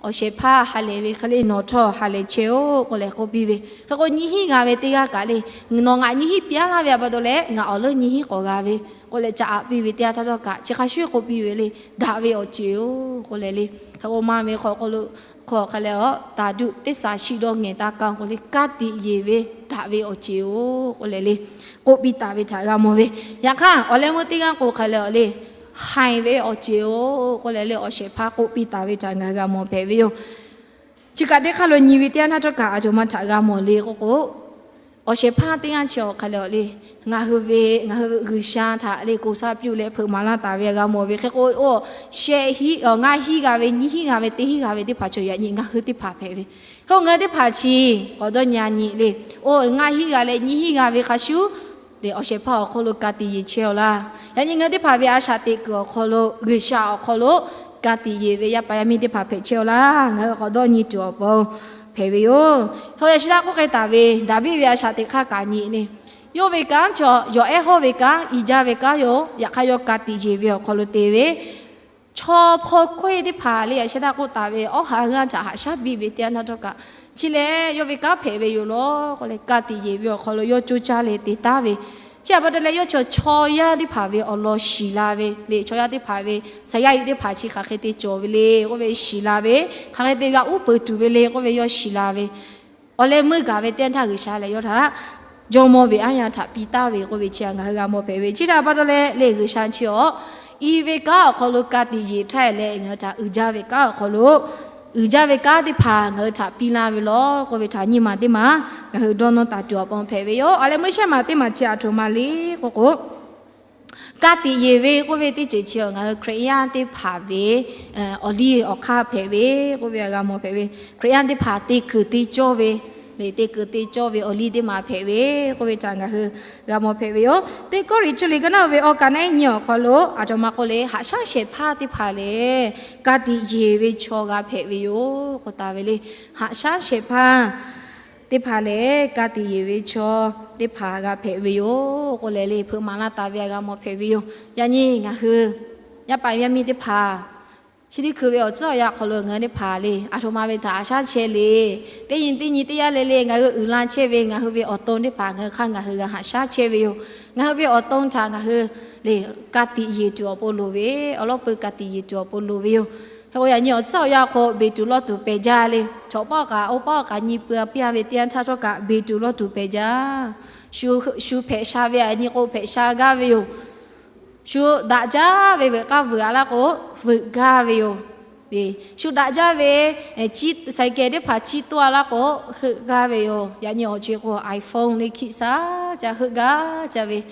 awˬ shehˍ hpaˇ ha lehˬ ve hk'e le nawˬ htawˇ ha lehˬ chehˇ-oˆ k'oˆ leh k'oˆ piˇ ve. Hk'e k'o nyiˇ hinˉ g'a ve teˇ g'aˇ kaꞈ le, Nawˬ ngaˬ nyiˇ hinˉ piˇ aˉ laˇ ve a pa taw leh ngaˬ awˬ leuˉ nyiˇ hinˉ k'awꞈ g'a ve k'oˆ leh ca aꞈ piˇ ve teˇ yanˇ htaˇ htawˇ kaꞈ chi hk'a shuˍ k'oˆ piˇ ve le, Daꞈ ve awˬ ceˬ-oˬ k'oˆ leh le. Hk'e k'o maˇ ve hk'aw k'o lo hk'aw hk'a le, taˍ duˆ teˇ saˍ shiˆ dawˇ ngehˬ taˇ kaˇ k'o le, ka tiꞈ yeˬ ve daꞈ ve awˬ ceˬ-oˬ k'oˆ leh le, k'oˆ piˇ taˍ ve htaꞈ g'a mawˬ ve. Yaꞈ hk'aˇ awˬ leh meuˇ teˇ g'aˇ k'o hk'a le le, Haiˬ ve awˬ ceˬ-oˬ k'oˆ leh le, awˬ shehˍ hpaˇ k'oˆ piˇ taˍ ve htaꞈ ngaˬ hui g'a mawˬ hpehꞈ ve yoˬ. Chi kaꞈ teˇ hk'aˇ lo nyi ve teˇ yanˇ htaˇ htawˇ kaꞈ aˬ htoꞈ ma htaꞈ g'a mawˬ le k'o k'o, awˬ shehˍ hpaˇ teˇ g'aˇ chi awˬ hk'a le le, ngaˬ hui ve, ngaˬ hui G'uiˬsha htaꞈ le ko saˇ piˇ leh hpeuꞈ maˍ laˇ taˍ ve g'a mawˬ ve. Hk'e k'o, oˇ shehˆ hinˉ, ngaˇ hinˉ g'a ve, nyiˇ hinˉ g'a ve, teˇ hinˉ g'a ve teˇ hpaˍ chaw yaꞈ nyi ngaˬ hui teˇ hpaˍ hpehꞈ ve. Hk'e k'o ngaˬ hui teˇ hpaˍ chi k'awꞈ dawˇ nyi a nyi le, oˇ ngaˇ hinˉ g'a leh nyiˇ hinˉ g'a ve hk'a shuˍ le, awˬ shehˍ hpaˇ awˬ hk'aw lo ka tiꞈ yeˬ chehˇ-aw laˇ. Yaꞈ nyi ngaˬ hui teˇ hpaˍ ve a shaꞈ teꞈ kuiˬ awˬ hk'aw lo, G'uiˬsha awˬ hk'aw lo ka tiꞈ yeˬ ve yaˇ paˍ yaˇ miˇ teˇ hpaˍ hpehꞈ chehˇ-aw laˇ. Ngaˬ hui k'awꞈ dawˇ nyi tuˬ awˬ pon hpehꞈ ve yoˬ. Hk'e k'o yaꞈ shi laˇ k'oˆ k'ai taˍ ve Daˍviˆ ve a shaꞈ teꞈ hk'aˇ kaꞈ nyi le, yawˇ ve kanˉ chaw yawˬ ehˉ hawˇ ve kanˉ, i jaˇ ve kanˉ yoˬ. Yaꞈ hk'aˇ yawˇ ka tiꞈ yeˬ ve awˬ hk'aw lo te ve chaw hpaw hkawehˇ teˇ hpaˍ le, yaꞈ sheh htaˇ k'oˆ taˍ ve awˉ ha g'aˇ htaꞈ haꞈ shaˉ biˇ ve teˇ yanˇ htaˇ htawˇ kaꞈ, chi lehˬ yawˇ ve kanˉ hpehꞈ ve yoˬ law k'oˆ leh, ka tiꞈ yeˬ ve awˬ hk'aw lo yawˇ coˇ caˇ leh te taˉ ve. Chi a pa taw leh yawˇ chaw chaw yaˇ teˇ hpaˍ ve awˬ lawn shiˍ la ve le. Chaw yaˇ teˇ hpaˍ ve saˍ yaˇ yuˬ teˇ hpaˍ chi hk'aˬ hk'e te cawˬ ve le k'oˆ ve shiˍ la ve, hk'aˬ hk'e te g'a uˉ peunˍ tuˬ ve le k'oˆ ve yawˇ shiˍ la ve. Awˬ leh meuˇ gaˬ ve teˇ yanˇ htaˇ G'uiˬsha lehˬ yawˇ htaꞈ jawˇmawˇ ve aˉ yanˇ htaꞈ piˇ taˍ ve k'oˆ ve chi ngaˬ hui g'a mawˬ hpehꞈ ve. Chi htaꞈ pa taw leh le G'uiˬsha chi awˬ i ve kanˉ awˬ hk'aw lo ka tiꞈ yeˬ htaˇ leh ngaˬ hui htaꞈ uiˍ jaˇ ve kanˉ awˬ hk'aw lo uiˍ jaˇ ve kanˉ teˇ hpaˍ ngaˬ hui htaꞈ piˇ laˇ ve lawˬ k'oˆ ve htaꞈ nyiˇ maˬ teˇ maˬ ngaˬ hui dawˇ nawˇ taˍ tuˬ awˬ pon hpehꞈ ve yoˬ. Awˬ leh meuˇ shehˆ maˬ teˇ maˬ chi a htoꞈ ma le k'oˆ k'o, ka tiꞈ yeˬ ve k'oˆ ve teˇ ceuˬ chi ngaˬ hui Hkriꞈ yaˇ teˇ hpaˍ ve awˬ liˇ awˬ hk'aˇ hpehꞈ ve k'oˆ ve g'a mawˬ hpehꞈ ve. Hkriꞈ yaˇ teˇ hpaˍ te kuiˬ te cawˇ ve le, te kuiˬ te cawˇ ve awˬ liˇ teˇ maˬ hpehꞈ ve k'oˆ ve htaꞈ ngaˬ hui g'a mawˬ hpehꞈ ve yoˬ. Teˇ Kawˇrenˍhtuˆ liꞈ ka naˉ ve awˬ kaꞈ naˉ nyi awˬ hk'aw lo a htoꞈ ma k'oˆ le, haꞈ shaˉ shehˍ hpaˇ teˇ hpaˍ lehˬ ka tiꞈ yeˬ ve chaw g'a hpehꞈ ve yoˬ k'oˆ taˍ ve le. Haꞈ shaˉ shehˍ hpaˇ teˇ hpaˍ lehˬ ka tiꞈ yeˬ ve chaw teˇ hpaˍ g'a hpehꞈ ve yoˬ k'oˆ leh le hpeuꞈ maˍ laˇ taˍ ve g'a mawˬ hpehꞈ ve yoˬ. Yaꞈ nyi ngaˬ hui yaˇ paˍ yaˇ miˇ teˇ hpaˍ chi teˇ hkui ve awˬ tcuhˉ awˬ yanˇ hk'aw lo ngaˬ hui teˇ hpaˍ le a htoꞈ ma ve htaꞈ haꞈ shaˉ chehˇ le. Teˇ nyi teˇ nyi teˇ yanˇ le le ngaˬ hui uiˍ la chehˇ ve ngaˬ hui ve awˬ to teˇ hpaˍ ngaˬ hui hk'aˇ ngaˬ hui g'a haꞈ shaˉ chehˇ ve yoˬ. Ngaˬ hui ve awˬ to htaꞈ ngaˬ hui le ka tiꞈ yeˬ tuˬ awˬ pon loˍ ve, awˬ lawˉ peu ka tiꞈ yeˬ tuˬ awˬ pon loˍ ve yoˬ. Hk'e k'o yaꞈ nyi awˬ tcuhˉ awˬ yanˇ hk'aw beˬ tuˬ lawˇ tuˬ pehˬ jaˇ le. Chaw pawˆ kaꞈ oˇ pawˆ kaꞈ nyi peuˬ a piˇ a ve teˇ yanˇ htaˇ htawˇ kaꞈ beˬ tuˬ lawˇ tuˬ pehˬ jaˇ. Shu hpehꞈ sha ve a nyi k'o hpehꞈ sha gaˇ ve yoˬ. Shu daꞈ jaˇ ve veuꞈ k'aˇ veuꞈ a laˇ k'o veuꞈ gaˇ ve yoˬ. Shu daꞈ jaˇ ve saiˍ kehˬ teˇ hpaˍ chiˇ toˇ a laˇ k'o heuˆ gaˇ ve yoˬ. Yaꞈ nyi awˬ co e k'o iPhone le hkiˆ shaˉ ca heuˆ gaˇ ca ve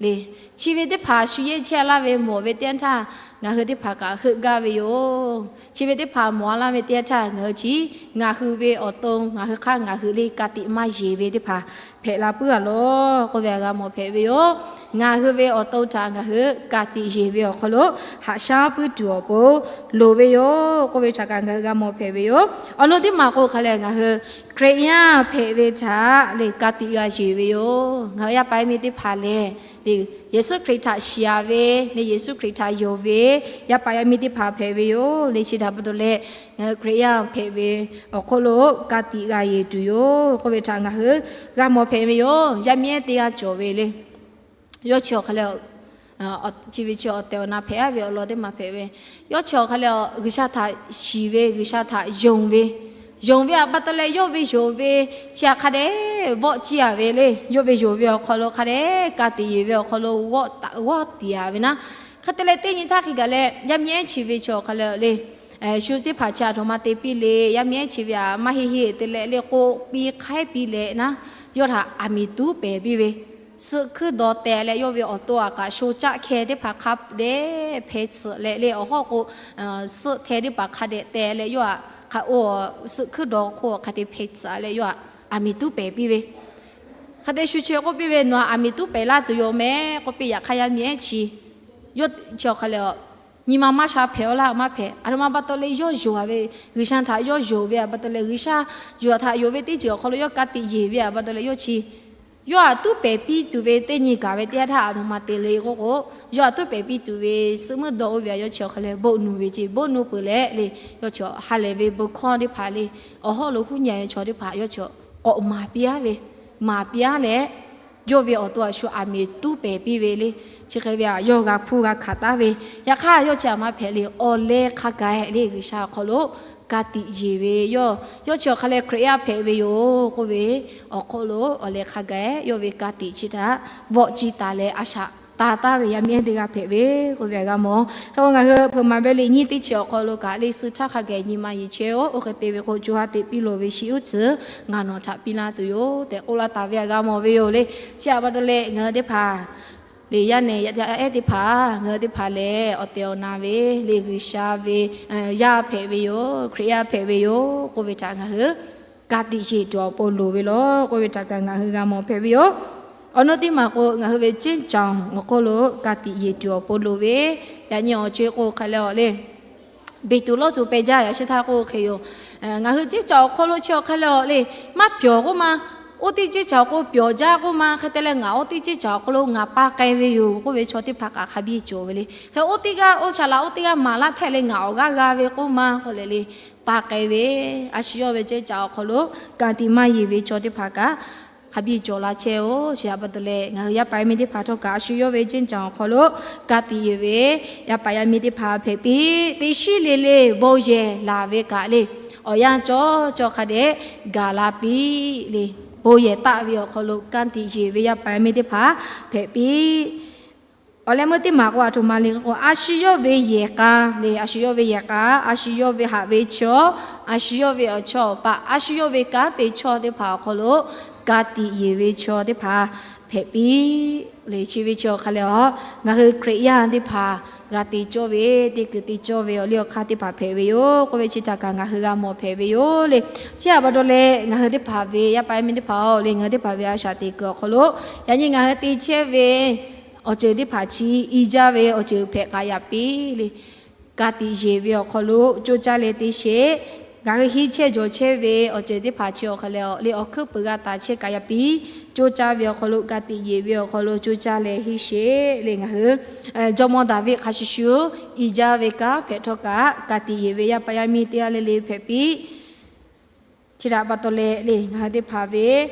le. Chi ve teˇ hpaˍ shu yehˇ chehˇ a laˇ ve mawˬ ve teˇ yanˇ htaˇ ngaˬ hui teˇ hpaˍ kaꞈ heuˆ gaˇ ve yoˬ. Chi ve teˇ hpaˍ mawˬ a laˇ ve teˇ yanˇ htaˇ ngaˬ hui chi ngaˬ hui ve awˬ to ngaˬ hui hk'aˇ ngaˬ hui le ka tiꞈ maˇ yeˬ ve teˇ hpaˍ hpehꞈ la puiˉ a lawˬ k'oˆ ve a g'a mawˬ hpehꞈ ve yoˬ. Ngaˬ hui ve awˬ to htaꞈ ngaˬ hui ka tiꞈ yeˬ ve awˬ hk'aw lo haꞈ shaˉ puiˉ tuˬ awˬ pon loˍ ve yoˬ k'oˆ ve htaꞈ kaꞈ ngaˬ hui g'a mawˬ hpehꞈ ve yoˬ. Awˬ lawn teˇ maˬ k'o hk'a lehˬ ngaˬ hui Hkriꞈ yaˇ hpehꞈ ve htaꞈ le ka tiꞈ g'a yeˬ ve yoˬ. Ngaˬ hui yaˇ paˍ yaˇ miˇ teˇ hpaˍ lehˬ le Yeˍsuˆ Hkriꞈ htaꞈ shiˍ a ve le Yeˍsuˆ Hkriꞈ htaꞈ yonˍ ve yaˇ paˍ yaˇ miˇ teˇ hpaˍ hpehꞈ ve yoˬ le. Chi htaꞈ pa taw leh ngaˬ hui Hkriꞈ yaˇ hpehꞈ ve awˬ hk'oˆ lo ka tiꞈ g'a yeˬ tuˬ yoˬ k'oˆ ve htaꞈ ngaˬ hui g'a mawˬ hpehꞈ ve yoˬ. Yaˇ miˇ ehˉ teˇ g'aˇ cawˬ ve le. Yawˇ chi awˬ hk'a leh chi ve chi awˬ tehˬ awˬ na hpehꞈ a ve awˬ lawn teˇ maˬ hpehꞈ ve. Yawˇ chi awˬ hk'a leh G'uiˬsha htaꞈ shiˍ ve, G'uiˬsha htaꞈ yonˍ ve, yonˍ ve a pa taw leh yawˇ ve yonˍ ve chi a hk'a dehꞈ vawˆ ciˇ a ve le. Yawˇ ve yonˍ ve awˬ hk'aw lo hk'a dehꞈ ka tiꞈ yeˬ ve awˬ hk'aw lo vawˆ tiꞈ a ve naˉ. Hk'e te leh teˇ nyi htaˇ hk'e gaˬ leh yaˇ miˇ ehˉ chi ve chi awˬ hk'a leh le shu teˇ hpaˍ chi a htoꞈ ma te piˇ le. Yaˇ miˇ ehˉ chi ve a maˇ heˆ heˆ te leh le k'oˆ piˇ hk'aiˉ piˇ leh naˉ, yawˇ htaꞈ aˬ miˍ tuˉ pehˍ piˇ ve, suhˆ hkuiˉ dawˬ teh leh yawˇ ve awˬ to a kaꞈ sho caˆ hkeh teˇ hpaˍ hk'a dehꞈ hpeh tsuhꞈ leh le awˬ hawˉ k'o, suhˆ hkeh teˇ hpaˍ hk'a dehꞈ teh leh yawˇ a hk'aˬ oˇ suhˆ hkuiˉ dawˬ hk'oˆ hk'a te hpeh tcuhˍ leh yawˇ htaꞈ aˬ miˍ tuˉ pehˍ piˇ ve, hk'a te shu chi k'oˆ piˇ ve, Nawˬ aˬ miˍ tuˉ pehˍ laˇ tuˬ yoˬ mehˍ k'oˆ piˇ. Yaꞈ hk'aˇ yaˇ miˇ ehˉ chi yawˇ chi awˬ hk'a leh a, nyi ma maˇ sha hpehꞈ-aw laˇ maˇ hpehꞈ. Aˬ htoꞈ ma pa taw leh yawˇ yonˍ ve, G'uiˬsha htaꞈ yawˇ yonˍ ve htaꞈ pa taw leh, G'uiˬsha yonˍ htaꞈ yonˍ ve teˇ ceuˬ awˬ hk'aw lo yawˇ ka tiꞈ yeˬ ve htaꞈ pa taw leh yawˇ chi yawˇ htaꞈ tuˉ pehˍ piˇ tuˬ ve teˇ nyi gaˬ ve teˇ yanˇ htaˇ aˬ htoꞈ ma te le k'oˆ k'o, yawˇ htaꞈ tuˉ pehˍ piˇ tuˬ ve suhˆ meuˇ dawˇ oˇ ve htaꞈ yawˇ chi awˬ hk'a leh bon nuˬ ve ceˇ. Bon nuˬ peuˬ leh le, yawˇ chi ha lehˬ ve bon hkawˇ teˇ hpaˍ le, awˬ hawˉ lo huˉ nyi ve chaw teˇ hpaˍ yawˇ chi k'awꞈ maˍ piˇ-aˉ ve, maˍ piˇ-aˉ leh, yawˇ ve awˬ to a shu aˬ miˍ tuˉ pehˍ piˇ ve le. Chi hk'e ve a, yawˇ g'a hpuˇ g'a hkanˍ taˉ ve, yaꞈ hk'aˇ yawˇ chi aˬ ma hpehꞈ le, awˬ leh hk'a gaˬ le G'uiˬsha awˬ hk'aw lo ka tiꞈ yeˬ ve yawˇ, yawˇ chi awˬ hk'a leh Hkriꞈ yaˇ hpehꞈ ve yoˬ k'oˆ ve awˬ hk'aw lo awˬ leh hk'a gaˬ yawˇ ve ka tiꞈ chi htaꞈ vawˆ ci taˍ leh a shaꞈ ta taˍ ve yaˇ miˇ ehˉ teˇ g'aˇ hpehꞈ ve k'oˆ ve a g'a mawˬ. Hk'e k'o ngaˬ hui hpeuꞈ maˍ ve liꞈ nyiˇ teˇ chi awˬ hk'aw lo kaꞈ le, suh htaˇ hk'a gaˬ nyi ma yeˬ chehˇ-oˆ. Oˇ hk'e te ve k'o, co ha teꞈ piˇ loˍ ve shi uˉ tcuhˍ ngaˬ nawˬ htaꞈ piˇ laˇ tuˬ yoˬ tehꞈ k'oˆ laˇ taˍ ve a g'a mawˬ ve yoˬ le. Chi htaꞈ pa taw leh ngaˬ hui teˇ hpaˍ le, yaˇ nehˬ yaˇ ehˉ teˇ hpaˍ, ngaˬ hui teˇ hpaˍ lehˬ awˬ tehˬ awˬ na ve le, G'uiˬsha ve yaˇ hpehꞈ ve yoˬ, Hkriꞈ yaˇ hpehꞈ ve yoˬ k'oˆ ve htaꞈ ngaˬ hui ka tiꞈ yeˬ tuˬ awˬ pon loˍ ve lawˬ k'oˆ ve htaꞈ kaꞈ ngaˬ hui g'a mawˬ hpehꞈ ve yoˬ. Awˬ naw teˇ maˬ k'o, ngaˬ hui ve ceˇ caoˬ awˬ hk'oˆ lo ka tiꞈ yeˬ tuˬ awˬ pon loˍ ve, yaꞈ nyi awˬ co-e k'o hk'a leh a le, beˬ tuˬ lawˇ tuˬ peh jaˇ. Yaꞈ shehˍ htaˇ k'o hk'e yoˬ. Ngaˬ hui ceˇ caoˬ awˬ hk'aw lo chi awˬ hk'a leh a le, maˇ pyawˬ k'oˆ ma, oˇ teˇ ceˇ caoˬ awˬ hk'aw lo pyawˬ jaˇ k'oˆ ma, hk'e te leh ngaˬ oˇ teˇ ceˇ caoˬ awˬ hk'aw lo ngaˬ pa k'ai ve yoˬ k'oˆ ve chaw teˇ hpaˍ kaꞈ hk'a biˇ cawˬ ve le. Hk'e oˇ teˇ g'aˇ, oˇ shaˍ laꞈ oˇ teˇ g'aˇ maˍ laˇ htaˇ leh ngaˬ awˬ g'aˇ g'a ve k'oˆ ma k'oˆ leh le, pa k'ai ve, a shu yawˇ ve ceˇ caoˬ awˬ hk'aw lo ka tiꞈ maˇ yeˬ ve chaw teˇ hpaˍ kaꞈ hk'a biˇ cawˬ la chehˇ-oˬ. Chi htaꞈ pa taw leh ngaˬ hui yaˇ paˍ yaˇ miˇ teˇ hpaˍ htawˇ kaꞈ a shu yawˇ ve ceˇ caoˬ awˬ hk'aw lo ka tiꞈ yeˬ ve yaˇ paˍ yaˇ miˇ teˇ hpaˍ hpehꞈ piˇ. Teˇ shiˉ le le bon yehˬ laˬ ve kaꞈ le, awˬ yanˇ cawˬ cawˬ hk'a dehꞈ gaˬ la piˇ le. Bon yehˬ taˆ ve awˬ hk'aw lo ka tiꞈ yeˬ ve yaˇ paˍ yaˇ miˇ teˇ hpaˍ hpehꞈ piˇ. Awˬ leh meuˇ teˇ maˬ k'o, aˬ htoꞈ ma le k'o, a shu yawˇ ve yehˬ k'a le, a shu yawˇ ve yehˬ k'a, a shu yawˇ ve haꞈ ve chaw, a shu yawˇ ve awˬ chawˇ awˬ paˆ, a shu yawˇ ve kanˉ te chawˇ teˇ hpaˍ awˬ hk'aw lo ka tiꞈ yeˬ ve chaw teˇ hpaˍ hpehꞈ piˇ le. Chi ve chi awˬ hk'a leh a, ngaˬ hui Hkriꞈ yaˇ teˇ hpaˍ g'a te cawˇ ve, teˇ kuiˬ te cawˇ ve awˬ liˇ awˬ hk'aˇ teˇ hpaˍ hpehꞈ ve yoˬ k'oˆ ve chi htaꞈ kaꞈ ngaˬ hui g'a mawˬ hpehꞈ ve yoˬ le. Chi htaꞈ pa taw leh ngaˬ hui teˇ hpaˍ ve yaˇ paˍ yaˇ miˇ teˇ hpaˍ-oˬ le, ngaˬ hui teˇ hpaˍ ve a shaꞈ teꞈ kuiˬ awˬ hk'aw lo yaꞈ nyi ngaˬ hui te chehˇ ve awˬ ceuˬ teˇ hpaˍ chi i jaˇ ve awˬ ceuˬ hpehꞈ k'ai yaꞈ piˇ le. Ka tiꞈ yeˬ ve awˬ hk'aw lo coˇ caˇ leh te sheˍ. Ngaˬ hui henˇ chehˇ jawˬ chehˇ ve awˬ ceuˬ teˇ hpaˍ chi awˬ hk'a leh a le, awˬ hkuiˉ puiˍ g'a taˍ chehˇ k'ai yaꞈ piˇ. Coˇ caˇ ve awˬ hk'aw lo ka tiꞈ yeˬ ve awˬ hk'aw lo coˇ caˇ leh henˇ sheˍ le. Ngaˬ hui jawˇmawˇ Daˍviˆ hk'a shuˍ shuˍ i jaˇ ve kanˉ hpehꞈ htawˇ kaꞈ, ka tiꞈ yeˬ ve yaˇ paˍ yaˇ miˇ teˇ g'aˇ le le hpehꞈ piˇ. Chi htaꞈ pa taw leh le, ngaˬ hui teˇ hpaˍ ve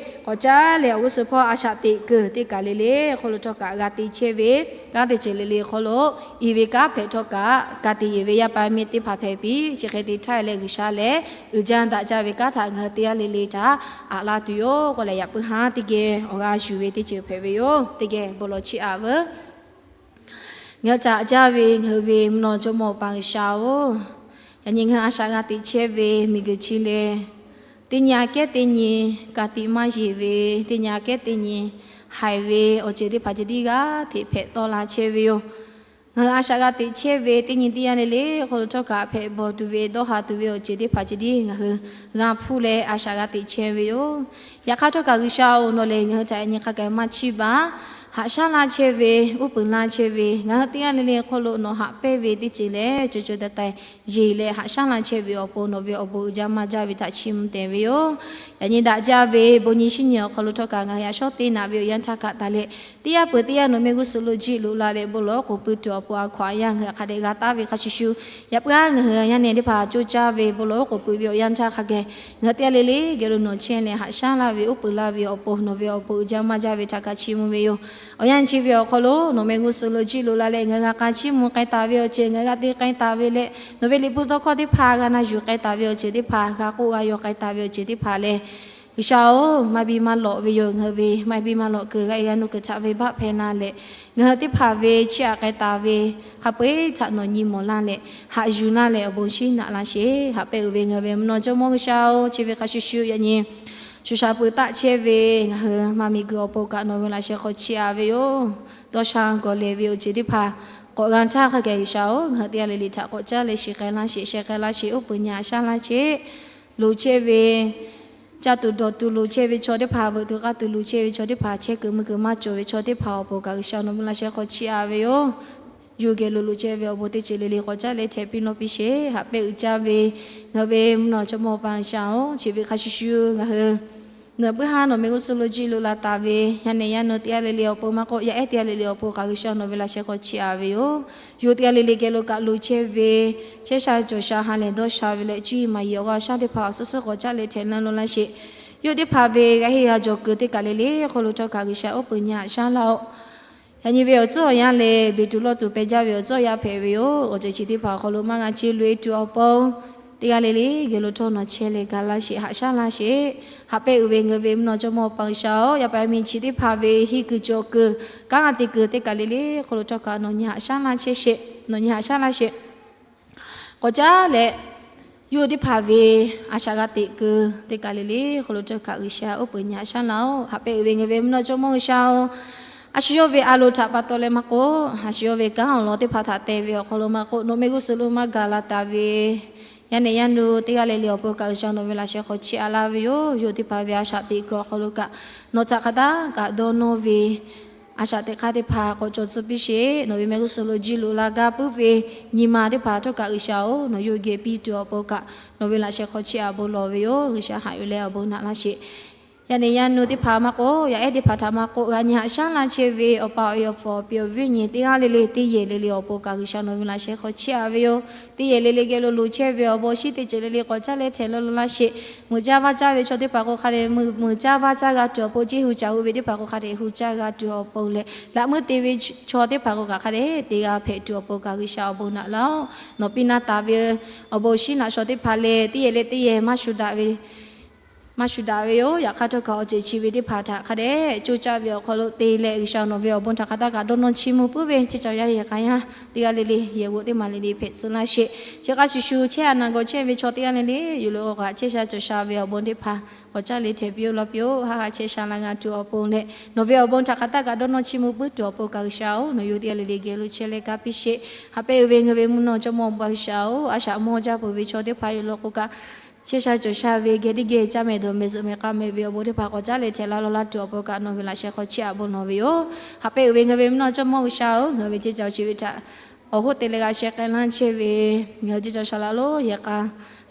k'awꞈ caˉ leh awˬ g'uˇ suhˍ hpawˇ a shaꞈ teꞈ kuiˬ teˇ kaˬ le le hk'oˆ lo htawˇ kaꞈ g'a te chehˇ ve kanˉ teˇ ceuˬ le le hk'oˆ lo i ve kanˉ hpehꞈ htawˇ kaꞈ, ka tiꞈ yeˬ ve yaˇ paˍ yaˇ miˇ teˇ hpaˍ hpehꞈ piˇ. Chi hk'e te htaˇ leh G'uiˬsha lehˬ uiˍ jaˇ daꞈ jaˇ ve kanˉ htaꞈ ngaˬ hui teˇ g'aˇ le le htaꞈ aꞈ laˇ tuˬ yoˬ k'oˆ leh, yaꞈ puiˉ haˉ teˇ geh awˬ g'a shuˍ ve teˇ ceuˬ hpehꞈ ve yoˬ. Teˇ geh bon lawˬ chiˇ aꞈ veuˬ. Ngaˬ hui htaꞈ aꞈ jaˇ ve ngaˬ hui ve mvuhˇ naw jawˇmawˇ Awˬ pa G'uiˬsha-oˬ, yaꞈ nyi ngaˬ hui a shaꞈ g'a teꞈ chehˇ ve miˬguiˬ chi lehˬ, teˇ nyi aꞈ kehˉ teˇ nyi ka tiꞈ maˇ yeˬ ve, teˇ nyi aꞈ kehˉ teˇ nyi haiˬ ve awˬ ceuˬ teˇ hpaˍ ceh tiˉ g'aˇ hteꞈ hpehꞈ tawˆ la chehˇ ve yoˬ. Ngaˬ hui a shaꞈ g'a teꞈ chehˇ ve teˇ nyi teˇ yanˇ le le hk'oˆ lo htawˇ kaꞈ hpehꞈ bawˬ tuˬ ve, dawˇ haˍ tuˬ ve awˬ ceuˬ teˇ hpaˍ ceh tiˉ ngaˬ hui g'a hpuˇ leh a shaꞈ g'a teꞈ chehˇ ve yoˬ. Yaꞈ hk'aˇ htawˇ kaꞈ G'uiˬsha-oˬ, nawˬ lehˬ ngaˬ hui htaꞈ yaꞈ nyi hk'a gaˬ maˇ chiˇ baˬ. Haꞈ shaˉ laˇ chehˇ ve, uˉ peunˍ laˇ chehˇ ve, ngaˬ hui teˇ g'aˇ le le hk'oˆ lo nawˬ haꞈ pehnˇ ve teˇ ceuˬ lehˬ, co co taiˍ taiˍ yeˬ leh haꞈ shaˉ laˇ chehˇ ve awˬ pon nawˬ ve awˬ bon uiˍ jaˇ maˇ jaˇ ve htaꞈ chiˇ mvuh tehˬ ve yoˬ. Yaꞈ nyi daꞈ jaˇ ve bon nyi shinˉ nyi awˬ hk'aw lo htawˇ kaꞈ ngaˬ hui yaꞈ shawˉ teˇ naꞈ ve awˬ yanˇ htaˇ kaꞈ taˍ leh, teˇ yanˇ peuˬ teˇ yanˇ nawˬ mehˆ g'uˇ suhˍ lo jiˆ loꞈ la leh bon lawˬ k'oˍ pui tuˬ awˬ pon a hkaw aꞈ yaˇ ngaˬ hui hk'a dehꞈ g'a taˍ ve hk'a shuˍ shuˍ, yaꞈ puiˉ aˉ ngaˬ hui yaˇ nehˬ teˇ hpaˍ coˇ caˇ ve bon lawˬ k'oˍ pui ve awˬ yanˇ htaˇ hk'a gaˬ ngaˬ hui teˇ g'aˇ le le geh lo nawˬ chehˇ leh haꞈ shaˉ laˇ ve, uˉ peunˍ laˇ ve awˬ pon nawˬ ve awˬ bon uiˍ jaˇ maˇ jaˇ ve htaꞈ kaꞈ chiˇ mvuh ve yoˬ. Awˬ yanˇ chi ve awˬ hk'aw lo nawˬ mehˆ g'uˇ suhˍ lo jiˆ loꞈ la leh ngaˬ hui g'a k'a chiˇ mvuh k'ai taˍ ve awˬ ceuˬ, ngaˬ hui g'a te k'ai taˍ ve leh, nawˬ ve liꞈ hpu tawˇ hkawˇ teˇ hpaˍ g'a na yuˬ k'ai taˍ ve awˬ ceuˬ teˇ hpaˍ, g'a k'oˆ g'a yaw k'ai taˍ ve awˬ ceuˬ teˇ hpaˍ lehˬ, G'uiˬsha-oˬ, maˇ biˇ maˇ lawꞈ ve yoˬ. Ngaˬ hui ve maˇ biˇ maˇ lawꞈ keu g'a e g'a nu kuiˬ htaꞈ venˇbaˆ hpehˇ laˇ leh, ngaˬ hui teˇ hpaˍ ve chiˇ aꞈ k'ai taˍ ve hk'a peu-eˬ htaꞈ nawˬ nyi mawˬ laˇ leh, haꞈ yuˬ laˇ leh awˬ bon shinˉ naꞈ laˇ sheˍ. Haꞈ pehnˇ uiˍ ve ngaˬ hui ve mvuhˇ naw jawˇmawˇ G'uiˬsha-oˬ, chi ve hk'a shuˍ shuˍ yaꞈ nyi shuˍ shaˍ peuˬ taˆ chehˇ ve ngaˬ hui maˇ miˬguiˬ awˬ pon kaꞈ nawˬ ve laꞈ sheh hk'aw chiˇ aꞈ ve yoˬ. Dawˇ sha gawˬ lehˬ ve awˬ ceuˬ teˇ hpaˍ k'awꞈ g'a htaˇ hk'a gaˬ G'uiˬsha-oˬ, ngaˬ hui teˇ g'aˇ le le htaꞈ k'awꞈ caˉ leh shiˍ k'ai laˇ sheˍ, sheh k'ai laˇ sheˍ, oˇ peuˬ nyi haꞈ shaˉ laˇ sheˍ. Loˍ chehˇ ve, caˇ tuˬ dawˬ tuˬ loˍ chehˇ ve chaw teˇ hpaˍ, veuꞈ tuˬ k'aˇ tuˬ loˍ chehˇ ve chaw teˇ hpaˍ, chehˇ kuiˬ mui kuiˬ maˇ cawˬ ve chaw teˇ hpaˍ awˬ pon kaꞈ G'uiˬsha nawˬ ve laꞈ sheh hk'aw chiˇ aꞈ ve yoˬ. Yawˇ geh lo loˍ chehˇ ve awˬ bon teˇ ceuˬ le le k'awꞈ caˉ leh htehꞈ piˇ nawˇ piˇ sheˍ. Haꞈ pehnˇ uiˍ jaˇ ve ngaˬ hui ve mvuhˇ naw jawˇmawˇ Awˬ pa G'uiˬsha-oˬ, chi ve hk'a shuˍ shuˍ ngaˬ hui nawˬ puiˉ haˉ nawˬ mehˆ g'uˇ suhˍ lo jiˇ loꞈ la taˍ ve, yaˇ nehˬ yaˇ nu teˇ g'aˇ le le awˬ pon maˇ k'oˆ, yaˇ ehˉ teˇ g'aˇ le le awˬ pon kaꞈ G'uiˬsha nawˬ ve laꞈ sheh hk'aw chiˇ aꞈ ve yoˬ. Yawˇ teˇ g'aˇ le le geh lo kaꞈ loˍ chehˇ ve, chehˇ sha cawˬ sha ha lehˬ dawˇ sha ve leh cuˇ yiˍ maˍ yiˍ awˬ g'aˇ shaˉ teˇ hpaˍ awˬ suhˉ suhˉ k'awꞈ caˉ leh htehꞈ na lo laˇ sheˍ. Yawˇ teˇ hpaˍ ve g'a henˇ g'a jawˬ kuiˬ teˇ kaˬ le le hk'aw lo htawˇ kaꞈ G'uiˬsha oˇ peuˬ nyi haꞈ shaˉ laˇ-oˆ. Yaꞈ nyi ve awˬ tcuhˉ awˬ yanˇ lehˬ, beˬ tuˬ lawˇ tuˬ peh jaˇ ve awˬ tcuhˉ awˬ yanˇ hpehꞈ ve yoˬ. Awˬ ceuˬ chi teˇ hpaˍ awˬ hk'aw lo maˇ g'a ce loꞈ-e tuˬ awˬ pon, teˇ g'aˇ le le geh lo htawˇ nawˬ chehˇ leh ga laˇ sheˍ, haꞈ shaˉ laˇ sheˍ. Haꞈ pehnˇ uiˍ ve ngaˬ hui ve mvuhˇ naw jawˇmawˇ Awˬ pa G'uiˬsha-oˬ, yaˇ paˍ yaˇ miˇ chi teˇ hpaˍ ve henˇ kuiˬ cawˬ kuiˬ, kanˉ te kuiˬ teˇ kaˬ le le hk'aw lo htawˇ kaꞈ nawˬ nyi haꞈ shaˉ laˇ chehˇ sheˍ, nawˬ nyi haꞈ shaˉ laˇ sheˍ. K'awꞈ caˉ leh, yawˇ teˇ hpaˍ ve a shaꞈ g'a teꞈ kuiˬ teˇ kaˬ le le hk'aw lo htawˇ kaꞈ G'uiˬsha oˇ peuˬ nyi haꞈ shaˉ laˇ-oˆ. Haꞈ pehnˇ uiˍ ve ngaˬ hui ve mvuhˇ naw jawˇmawˇ G'uiˬsha-oˬ, a shu yawˇ ve a loˍ htaꞈ pa taw leh maˇ k'oˆ, a shu yawˇ ve kanˉ awˬ lawn teˇ hpaˍ htaꞈ te ve awˬ hk'aw lo maˇ k'oˆ, nawˬ mehˆ g'uˇ suhˍ lo maˇ gaˬ la taˍ ve yaˇ nehˬ yaˇ nu teˇ g'aˇ le le awˬ pon kaꞈ G'uiˬsha nawˬ ve laꞈ sheh hk'aw chiˇ aꞈ laˇ ve yoˬ. Yawˇ teˇ hpaˍ ve a shaꞈ teꞈ kuiˬ awˬ hk'aw lo kaꞈ nawˬ htaꞈ hk'aˬ htaˇ kaꞈ dawˇ nawˇ ve a shaꞈ teꞈ hk'aˇ teˇ hpaˍ k'awꞈ cawˬ tcuh piˇ sheˍ. Nawˬ ve mehˆ g'uˇ suhˍ lo jiˇ loꞈ la gaˇ puiˉ ve nyi ma teˇ hpaˍ htawˇ kaꞈ G'uiˬsha-oˬ, nawˬ yawˇ geh piˇ tuˬ awˬ pon kaꞈ nawˬ ve laꞈ sheh hk'aw chiˇ aꞈ bon lawˬ ve yoˬ. G'uiˬsha haꞈ yuˬ leh awˬ bon naꞈ laˇ sheˍ. Yaˇ nehˬ yaˇ nu teˇ hpaˍ maˇ k'oˆ, yaˇ ehˉ teˇ hpaˍ htaꞈ maˇ k'oˆ, g'a nyi haꞈ shaˉ laˇ chehˇ ve awˬ pa awˬ e awˬ hpawˇ awˬ pi awˬ viˉ awˬ nyi teˇ g'aˇ le le teˇ yehˬ le le awˬ pon kaꞈ G'uiˬsha nawˬ ve laꞈ sheh hk'aw chiˇ aꞈ ve yoˬ. Teˇ yehˬ le le geh lo loˍ chehˇ ve awˬ bon shinˉ teˇ ceuˬ le le k'awꞈ caˉ leh htehꞈ laˇ lo laˇ sheˍ. Meuꞈ caˇ vaˇ caˇ ve chaw teˇ hpaˍ k'o hk'a dehꞈ meuꞈ caˇ vaˇ caˇ g'a tuˬ awˬ pon, ceˇ hu caˬ hu ve teˇ hpaˍ k'o hk'a dehꞈ hu caˇ g'a tuˬ awˬ pon leh, laꞈ meuˇ te ve chaw teˇ hpaˍ k'o kaꞈ hk'a dehꞈ te g'a hpehꞈ tuˬ awˬ pon kaꞈ G'uiˬsha awˬ bon naꞈ laˇ-oˆ. Nawˬ piˇ naˇ taˍ ve awˬ bon shinˉ naꞈ shaw teˇ hpaˍ lehˬ, teˇ yehˬ le teˇ yehˬ maˇ shu daꞈ ve maˇ shu daꞈ ve yoˬ. Yaꞈ hk'aˇ htawˇ kaꞈ awˬ ceuˬ chi ve teˇ hpaˍ htaꞈ hk'a dehꞈ coˇ caˇ ve awˬ hk'aw lo te leh, G'uiˬsha nawˬ ve awˬ bon htaꞈ hk'aˬ htaˇ kaꞈ dawˇ nawˇ chiˇ mvuh puiˉ ve ceˇ cawˬ yaˇ yehˬ k'a yaˇ teˇ g'aˇ le le yehˬ g'oꞈ teˇ maˬ le le hpehꞈ tcuh laˇ sheˍ. Chi hk'a shuˍ shuˍ chehˇ a naˬ gawˬ chehˇ ve chaw teˇ g'aˇ le le yuˬ loꞈ k'o kaꞈ chehˇ sha cawˬ sha ve awˬ bon teˇ hpaˍ k'awꞈ caˉ leh htehꞈ piˇ-oˆ laˇ piˇ-oˆ. Haˆ haˆ chehˇ sha la g'a tuˬ awˬ pon leh, nawˬ ve awˬ bon htaꞈ hk'aˬ htaˇ kaꞈ dawˇ nawˇ chiˇ mvuh puiˉ tuˬ awˬ pon kaꞈ G'uiˬsha-oˬ, nawˬ yawˇ teˇ g'aˇ le le geh lo chehˇ leh kaˇ piˇ sheˍ. Haꞈ pehnˇ uiˍ ve ngaˬ hui ve mvuhˇ naw jawˇmawˇ Awˬ pa G'uiˬsha-oˬ, a shaꞈ mawˇ jaˇ peuˬ ve chaw teˇ hpaˍ yuˬ loꞈ k'o kaꞈ chehˇ sha cawˬ sha ve geh teˇ geh caˇ mehˍ dawˬ mehˍ zuhꞈ mehˍ k'a mehˍ ve awˬ bon teˇ hpaˍ k'awꞈ caˉ leh htehꞈ laˇ lo laˇ tuˬ awˬ pon kaꞈ nawˬ ve laꞈ sheh hk'aw chiˇ aꞈ bon lawˬ ve yoˬ. Haꞈ pehnˇ uiˍ ve ngaˬ hui ve mvuhˇ naw jawˇmawˇ G'uiˬsha-oˬ, ngaˬ hui ve ceˇ cawˬ chi ve htaꞈ awˬ hoˉ te leh g'a sheh k'ai laˇ chehˇ ve, ngaˬ hui ceˇ cawˬ sha laˇ lo yehˬ k'a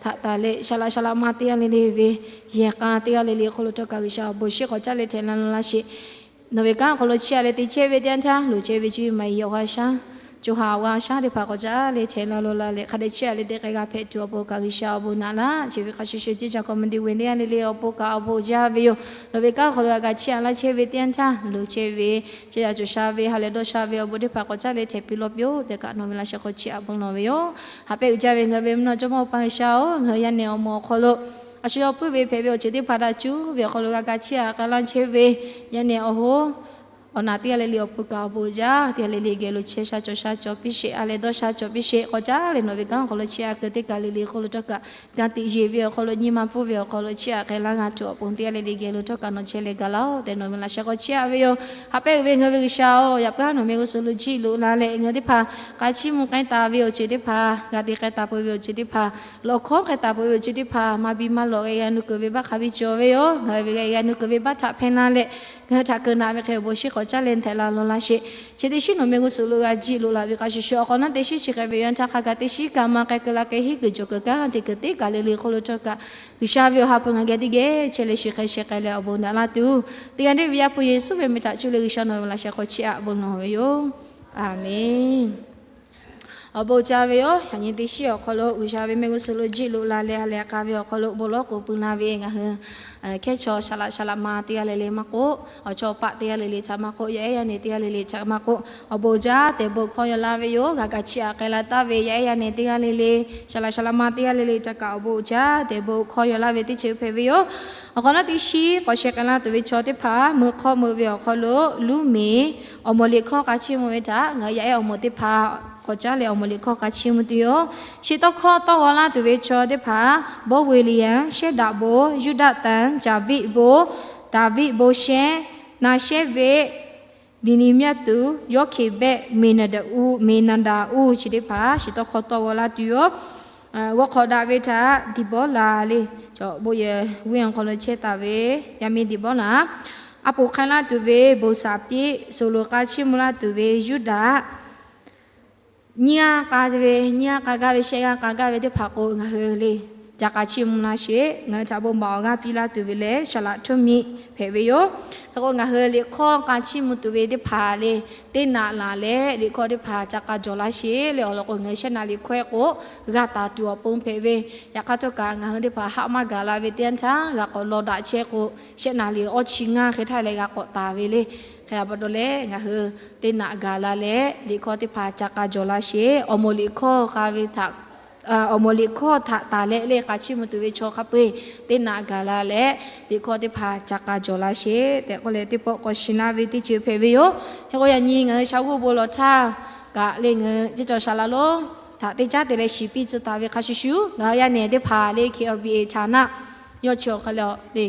htaꞈ taˍ leh, shaˍ laꞈ shaˍ laꞈ ma teˇ g'aˇ le le ve yehˬ k'a teˇ g'aˇ le le hk'aw lo htawˇ kaꞈ G'uiˬsha awˬ bon shinˉ k'awꞈ caˉ leh htehꞈ laˇ lo laˇ sheˍ. Nawˬ ve kanˉ awˬ hk'aw lo chiˇ aꞈ leh te chehˇ ve teˇ yanˇ htaˇ, loˍ chehˇ ve cuˇ yiˍ maˍ yiˍ awˬ g'aˇ shaˉ, co ha awˬ g'aˇ shaˉ teˇ hpaˍ k'awꞈ caˉ leh htehꞈ laˇ lo laˇ leh, hk'a dehꞈ chiˇ aꞈ leh te k'ai g'a hpehꞈ tuˬ awˬ pon kaꞈ G'uiˬsha awˬ bon naꞈ laˇ. Chi ve hk'a shuˍ shuˍ ceˇ cawˬ committee ve teˇ g'aˇ le le awˬ pon kaꞈ awˬ bon jaˇ ve yoˬ. Nawˬ ve kanˉ awˬ hk'aw lo g'a kaꞈ chiˇ aꞈ laˇ chehˇ ve teˇ yanˇ htaˇ, loˍ chehˇ ve, ceˇ cawˬ sha ve, ha lehˬ dawˇ sha ve awˬ bon teˇ hpaˍ k'awꞈ caˉ leh htehꞈ piˇ lawˇ piˇ-oˆ tehꞈ kaꞈ nawˬ ve laꞈ sheh hk'aw chiˇ aꞈ bon lawˬ ve yoˬ. Haꞈ pehnˇ uiˍ jaˇ ve ngaˬ hui ve mvuhˇ naw jawˇmawˇ Awˬ pa G'uiˬsha-oˬ, ngaˬ hui yaˇ nehˬ awˬ moˍ awˬ hk'aw lo a shu yawˇ puiˉ ve hpehꞈ ve awˬ ceuˬ teˇ hpaˍ htaꞈ cuˇ ve awˬ hk'aw lo g'a kaꞈ chiˇ aꞈ k'ai laˇ chehˇ ve yaˇ nehˬ awˬ hoˉ awˬ naˬ teˇ g'aˇ le le awˬ pon kaꞈ awˬ bon jaˇ. Teˇ g'aˇ le le geh lo chehˇ sha cawˬ sha cawˬ piˇ sheˍ, ha lehˬ dawˇ sha cawˬ piˇ sheˍ. K'awꞈ caˉ leh nawˬ ve kanˉ awˬ hk'aw lo chiˇ aꞈ keu teˇ kaˬ le le hk'aw lo htawˇ kaꞈ ga tiꞈ yeˬ ve awˬ hk'aw lo, nyi ma pfuhˇ ve awˬ hk'aw lo chiˇ aꞈ k'ai laˇ g'a tuˬ awˬ pon teˇ g'aˇ le le geh lo htawˇ kaꞈ nawˬ chehˇ leh ga laˇ-oˆ tehꞈ nawˬ ve laꞈ sheh hk'aw chiˇ aꞈ ve yoˬ. Haꞈ pehnˇ uiˍ ve ngaˬ hui ve G'uiˬsha-oˬ, yaꞈ puiˉ ha nawˬ mehˆ g'uˇ suhˍ lo jiˇ loꞈ la leh ngaˬ hui teˇ hpaˍ k'a chiˇ mvuh k'ai taˍ ve awˬ ceuˬ teˇ hpaˍ, g'a te k'ai taˍ peuˬ ve awˬ ceuˬ teˇ hpaˍ, lawꞈ hkawˉ k'ai taˍ peuˬ ve awˬ ceuˬ teˇ hpaˍ maˇ biˇ maˇ lawꞈ g'a g'a nu kuiˬ ve baˆ hk'a biˇ cawˬ ve yoˬ. Ngaˬ hui ve g'a g'a nu kuiˬ ve baˆ htaꞈ hpehˇ laˇ leh, ngaˬ hui htaꞈ keu naꞈ ve hk'e awˬ bon shinˉ k'awꞈ caˉ leh htehꞈ laˇ lo laˇ sheˍ. Chi teˇ shinˉ nawˬ mehˆ g'uˇ suhˍ lo g'a jiˇ loꞈ la ve hk'a shuˍ shuˍ awˬ hk'awꞈ nawˉ teˇ shinˉ chi hk'e ve yanˇ htaˇ hk'a gaˬ teˇ shinˉ kaꞈ maˇ k'ai keu la k'ai hiˉ kuiˬ cawˬ kuiˬ kanˉ te kuiˬ teˇ kaˬ le le hk'aw lo htawˇ kaꞈ G'uiˬsha ve awˬ ha hpu ngaˬ geh teˇ geh chehˇ leh shiˍ hk'e sheh k'ai leh awˬ bon naꞈ laˇ tuˬ, teˇ g'aˇ deˇ ve Yaˇ hpu Yeˍsuˆ ve meh htaꞈ cuˇ leh G'uiˬsha nawˬ ve laꞈ sheh hk'aw chiˇ aꞈ bon lawˬ ve yoˬ. Aˬmenˍ. Awˬ bon uiˍ jaˇ ve yoˬ. Yaꞈ nyi teˇ shinˉ awˬ hk'aw lo G'uiˬsha ve mehˆ g'uˇ suhˍ lo jiˇ loꞈ la leh ha lehˬ k'a ve awˬ hk'aw lo bon lawˉ k'oˍ pui la ve ngaˬ hui hkehˉ chaw shaˍ laꞈ shaˍ laꞈ ma teˇ g'aˇ le le maˇ k'oˆ, awˬ chawˇ paˆ teˇ g'aˇ le le htaꞈ maˇ k'oˆ, yaˇ ehˉ yaˇ nehˬ teˇ g'aˇ le le htaꞈ maˇ k'oˆ, awˬ bon uiˍ jaˇ tehꞈ bon hkawˇ yaw laˇ ve yoˬ. G'a kaꞈ chiˇ aꞈ k'ai la taˍ ve yaˇ ehˉ yaˇ nehˬ teˇ g'aˇ le le, shaˍ laꞈ shaˍ laꞈ ma teˇ g'aˇ le le htaꞈ kaꞈ awˬ bon uiˍ jaˇ tehꞈ bon hkawˇ yaw laˇ ve teˇ ceuˬ hpehꞈ ve yoˬ. Awˬ hk'awꞈ nawˉ teˇ shinˉ k'awꞈ sheh k'ai laˇ tuˬ ve chaw teˇ hpaˍ meuꞈ hk'awˇ meuꞈ ve awˬ hk'aw lo Luˇmiˬ awˬ moˍ liꞈ hkawˇ k'a chiˇ mvuh ve htaꞈ ngaˬ hui yaˇ ehˉ awˬ moˍ teˇ hpaˍ k'awꞈ caˉ leh awˬ moˍ liꞈ hkawˇ k'a chiˇ mvuh tuˬ yoˬ. Chi tawˇ hkawˇ tawˇ g'aw laˇ tuˬ ve chaw teˇ hpaˍ Bawˇ Weˍ liˍ yanˍ, shehˉ daꞈ bon, Yuˇdaꞈ tanˍ, Caˍviˆ bon, Daˍviˆ bon shehˉ, na shehˉ veˆ, Diˍniˍyaˇ tuˬ, Yawˇhkeˍbehˆ, Meˍnaˍdaˍuˆ, Meˍnaˍdaˍuˆ chi teˇ hpaˍ shiˍ tawˇ hkawˇ tawˆ g'aw laˇ tuˬ yoˬ. G'awˇ hk'awꞈ daꞈ ve htaꞈ Diˍbawˇlaˍ le, cawˬ bon yehˬ venˇ awˬ hk'aw lo chehˇ taˍ ve yaˇ miˇ Diˍbawˇlaˍ, a poˍ hk'ai laˇ tuˬ ve bon shaˍ piˇ, suˍ loꞈ k'a chiˇ mvuh laˇ tuˬ ve Yuˇdaꞈ, nyiˇ g'aˇ k'a ve, nyiˇ g'aˇ k'a gaˇ ve, shehˆ g'aˇ k'a gaˇ ve teˇ hpaˍ k'o, ngaˬ hui le ca k'a chiˇ mvuh laˇ sheˍ. Ngaˬ hui htaꞈ bon baˬ awˬ g'aˇ piˇ laˇ tuˬ ve lehˬ, saˍ laꞈ htoˇ miˬ hpehꞈ ve yoˬ. Hk'e k'o, ngaˬ hui liꞈ hkawˇ k'a chiˇ mvuh tuˬ ve teˇ hpaˍ le, teˇ naꞈ laˬ leh liꞈ hkawˇ teˇ hpaˍ ca k'a jawˬ laˇ sheˍ le. Awˬ lawn k'o, ngaˬ hui shehˆ naꞈ liꞈ hkawˇ k'o g'a taˍ tuˬ awˬ pon hpehꞈ ve. Yaꞈ hk'aˇ htawˇ kaꞈ, ngaˬ hui teˇ hpaˍ haˆ maˇ gaˬ la ve teˇ yanˇ htaˇ, g'a k'awꞈ law daꞈ chehˇ k'o, shehˆ naꞈ liꞈ awˇ chi ngaˇ hk'e htaˇ leh g'a k'awꞈ taˍ ve le. Hk'e a pa taw leh, ngaˬ hui teˇ naꞈ gaˬ la leh liꞈ hkawˇ teˇ hpaˍ ca k'a jawˬ laˇ sheˍ. Awˬ moˍ liꞈ hkawˇ k'a ve htaꞈ, awˬ moˍ liꞈ hkawˇ htaꞈ taˍ leh le k'a chiˇ mvuh tuˬ ve chaw hk'a peu-eˬ teˇ naꞈ gaˬ la leh liꞈ hkawˇ teˇ hpaˍ ca k'a jawˬ laˇ sheˍ tehꞈ k'oˆ leh, teˇ pawˆ k'awꞈ shiˍ laˇ ve teˇ ceuˬ hpehꞈ ve yoˬ. Hk'e k'o, yaꞈ nyi ngaˬ hui shaˍ g'uˇ bon lawˬ htaˇ kaꞈ le, ngaˬ hui teˇ cawˬ shaˍ laꞈ lonˉ htaꞈ teˇ caˉ te leh shiˍ piˇ tcuh taˍ ve hk'a shuˍ shuˍ, ngaˬ hui yaˇ nehˬ teˇ hpaˍ le K R B A htaꞈ naˆ yawˇ chi awˬ hk'aw lo le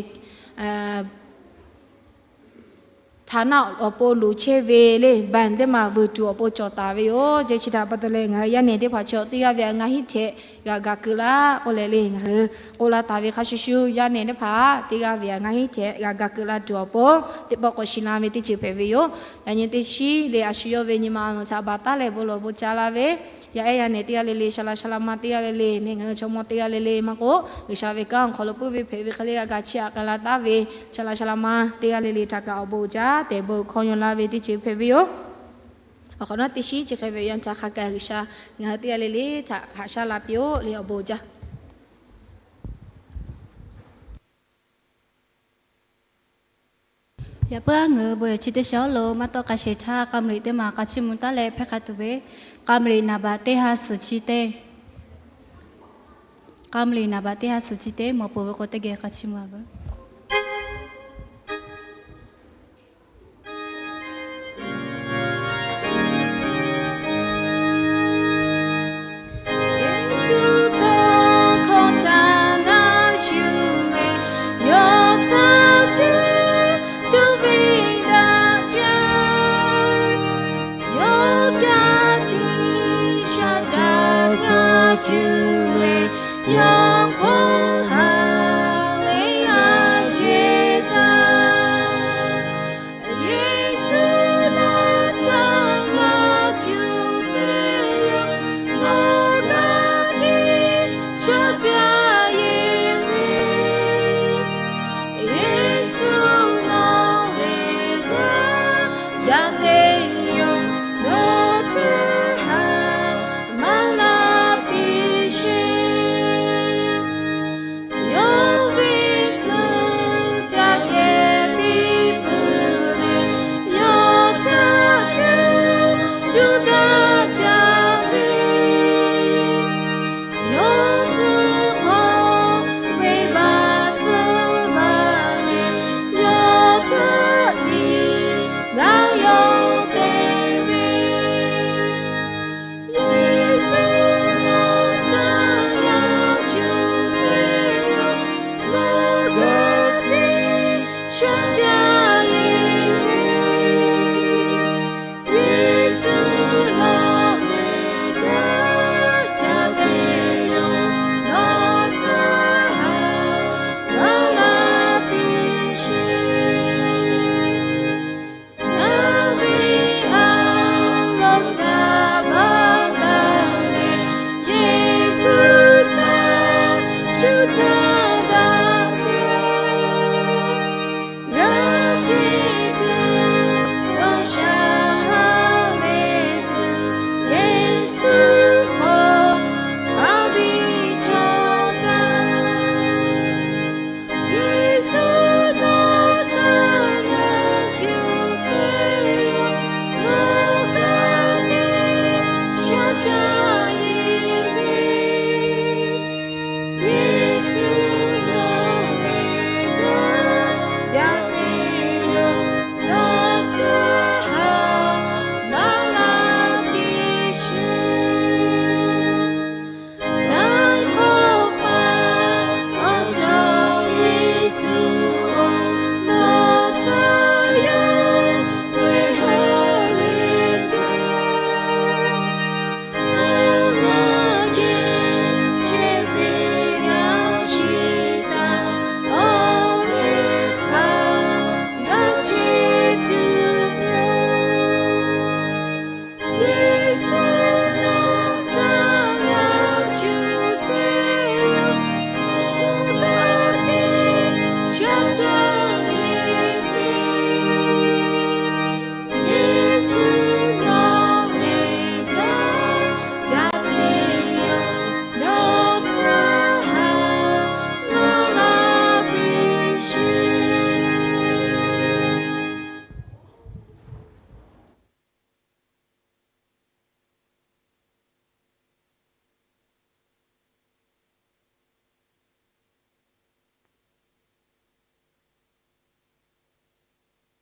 htaꞈ naˆ awˬ pon loˍ chehˇ ve le, ဘဏ် teˇ maˬ vuiˬ tuˬ awˬ pon cawˬ taˍ ve yoˬ. Jeh chi htaꞈ pa taw leh, ngaˬ hui yaˇ nehˬ teˇ hpaˍ chi teˇ g'aˇ ve aꞈ ngaˇ hinˉ htehꞈ g'a ga keu laˇ k'oˆ leh le, ngaˬ hui k'oˆ laˇ taˍ ve hk'a shuˍ shuˍ, yaˇ nehˬ teˇ hpaˍ teˇ g'aˇ ve aꞈ ngaˇ hinˉ htehꞈ g'a ga keu laˇ tuˬ awˬ pon teˇ pawˆ k'awꞈ shiˍ laˇ ve teˇ ceuˬ hpehꞈ ve yoˬ. Yaꞈ nyi teˇ shiˉ le a shu yawˇ ve nyi ma awˬ htaꞈ baˬ taˉ leh bon lawˬ bon ca la ve yaˇ ehˉ yaˇ nehˬ teˇ g'aˇ le le, shaˍ laꞈ shaˍ laꞈ ma teˇ g'aˇ le le, neˇ ngaˬ hui chaw mawˇ teˇ g'aˇ le le maˇ k'o, G'uiˬsha ve kanˉ awˬ hk'aw lo puiˉ ve hpehꞈ ve hk'e le g'a ga chiˇ aꞈ k'ai la taˉ ve shaˍ laꞈ shaˍ laꞈ ma teˇ g'aˇ le le htaꞈ kaꞈ awˬ bon uiˍ jaˇ tehꞈ bon hkawˇ yaw laˇ ve teˇ ceuˬ hpehꞈ ve yoˬ. Awˬ hk'awꞈ nawˉ teˇ shiˉ chi hk'e ve yaˇ nyi htaꞈ hk'a gaˬ G'uiˬsha ngaˬ hui teˇ g'aˇ le le htaꞈ haꞈ shaˉ la piˇ-oˆ le, awˬ bon uiˍ jaˇ. Yaꞈ puiˉ aˉ ngaˬ hui bon yehˬ chi teˇ shaˉ lo maˇ tawˆ k'a sheˍ htaˇ, k'a mvuh liꞈ teˇ maˬ k'a chiˇ mvuh taˉ leh hpehˇ k'ai tuˬ ve, k'a mvuh liꞈ naˍ baꞈ teˇ ha suhˍ chi teˇ, k'a mvuh liꞈ naˍ baꞈ teˇ ha suhˍ chi teˇ mawˬ peuˬ ve k'o, teˇ geh k'a chiˇ mvuh a veuˬ.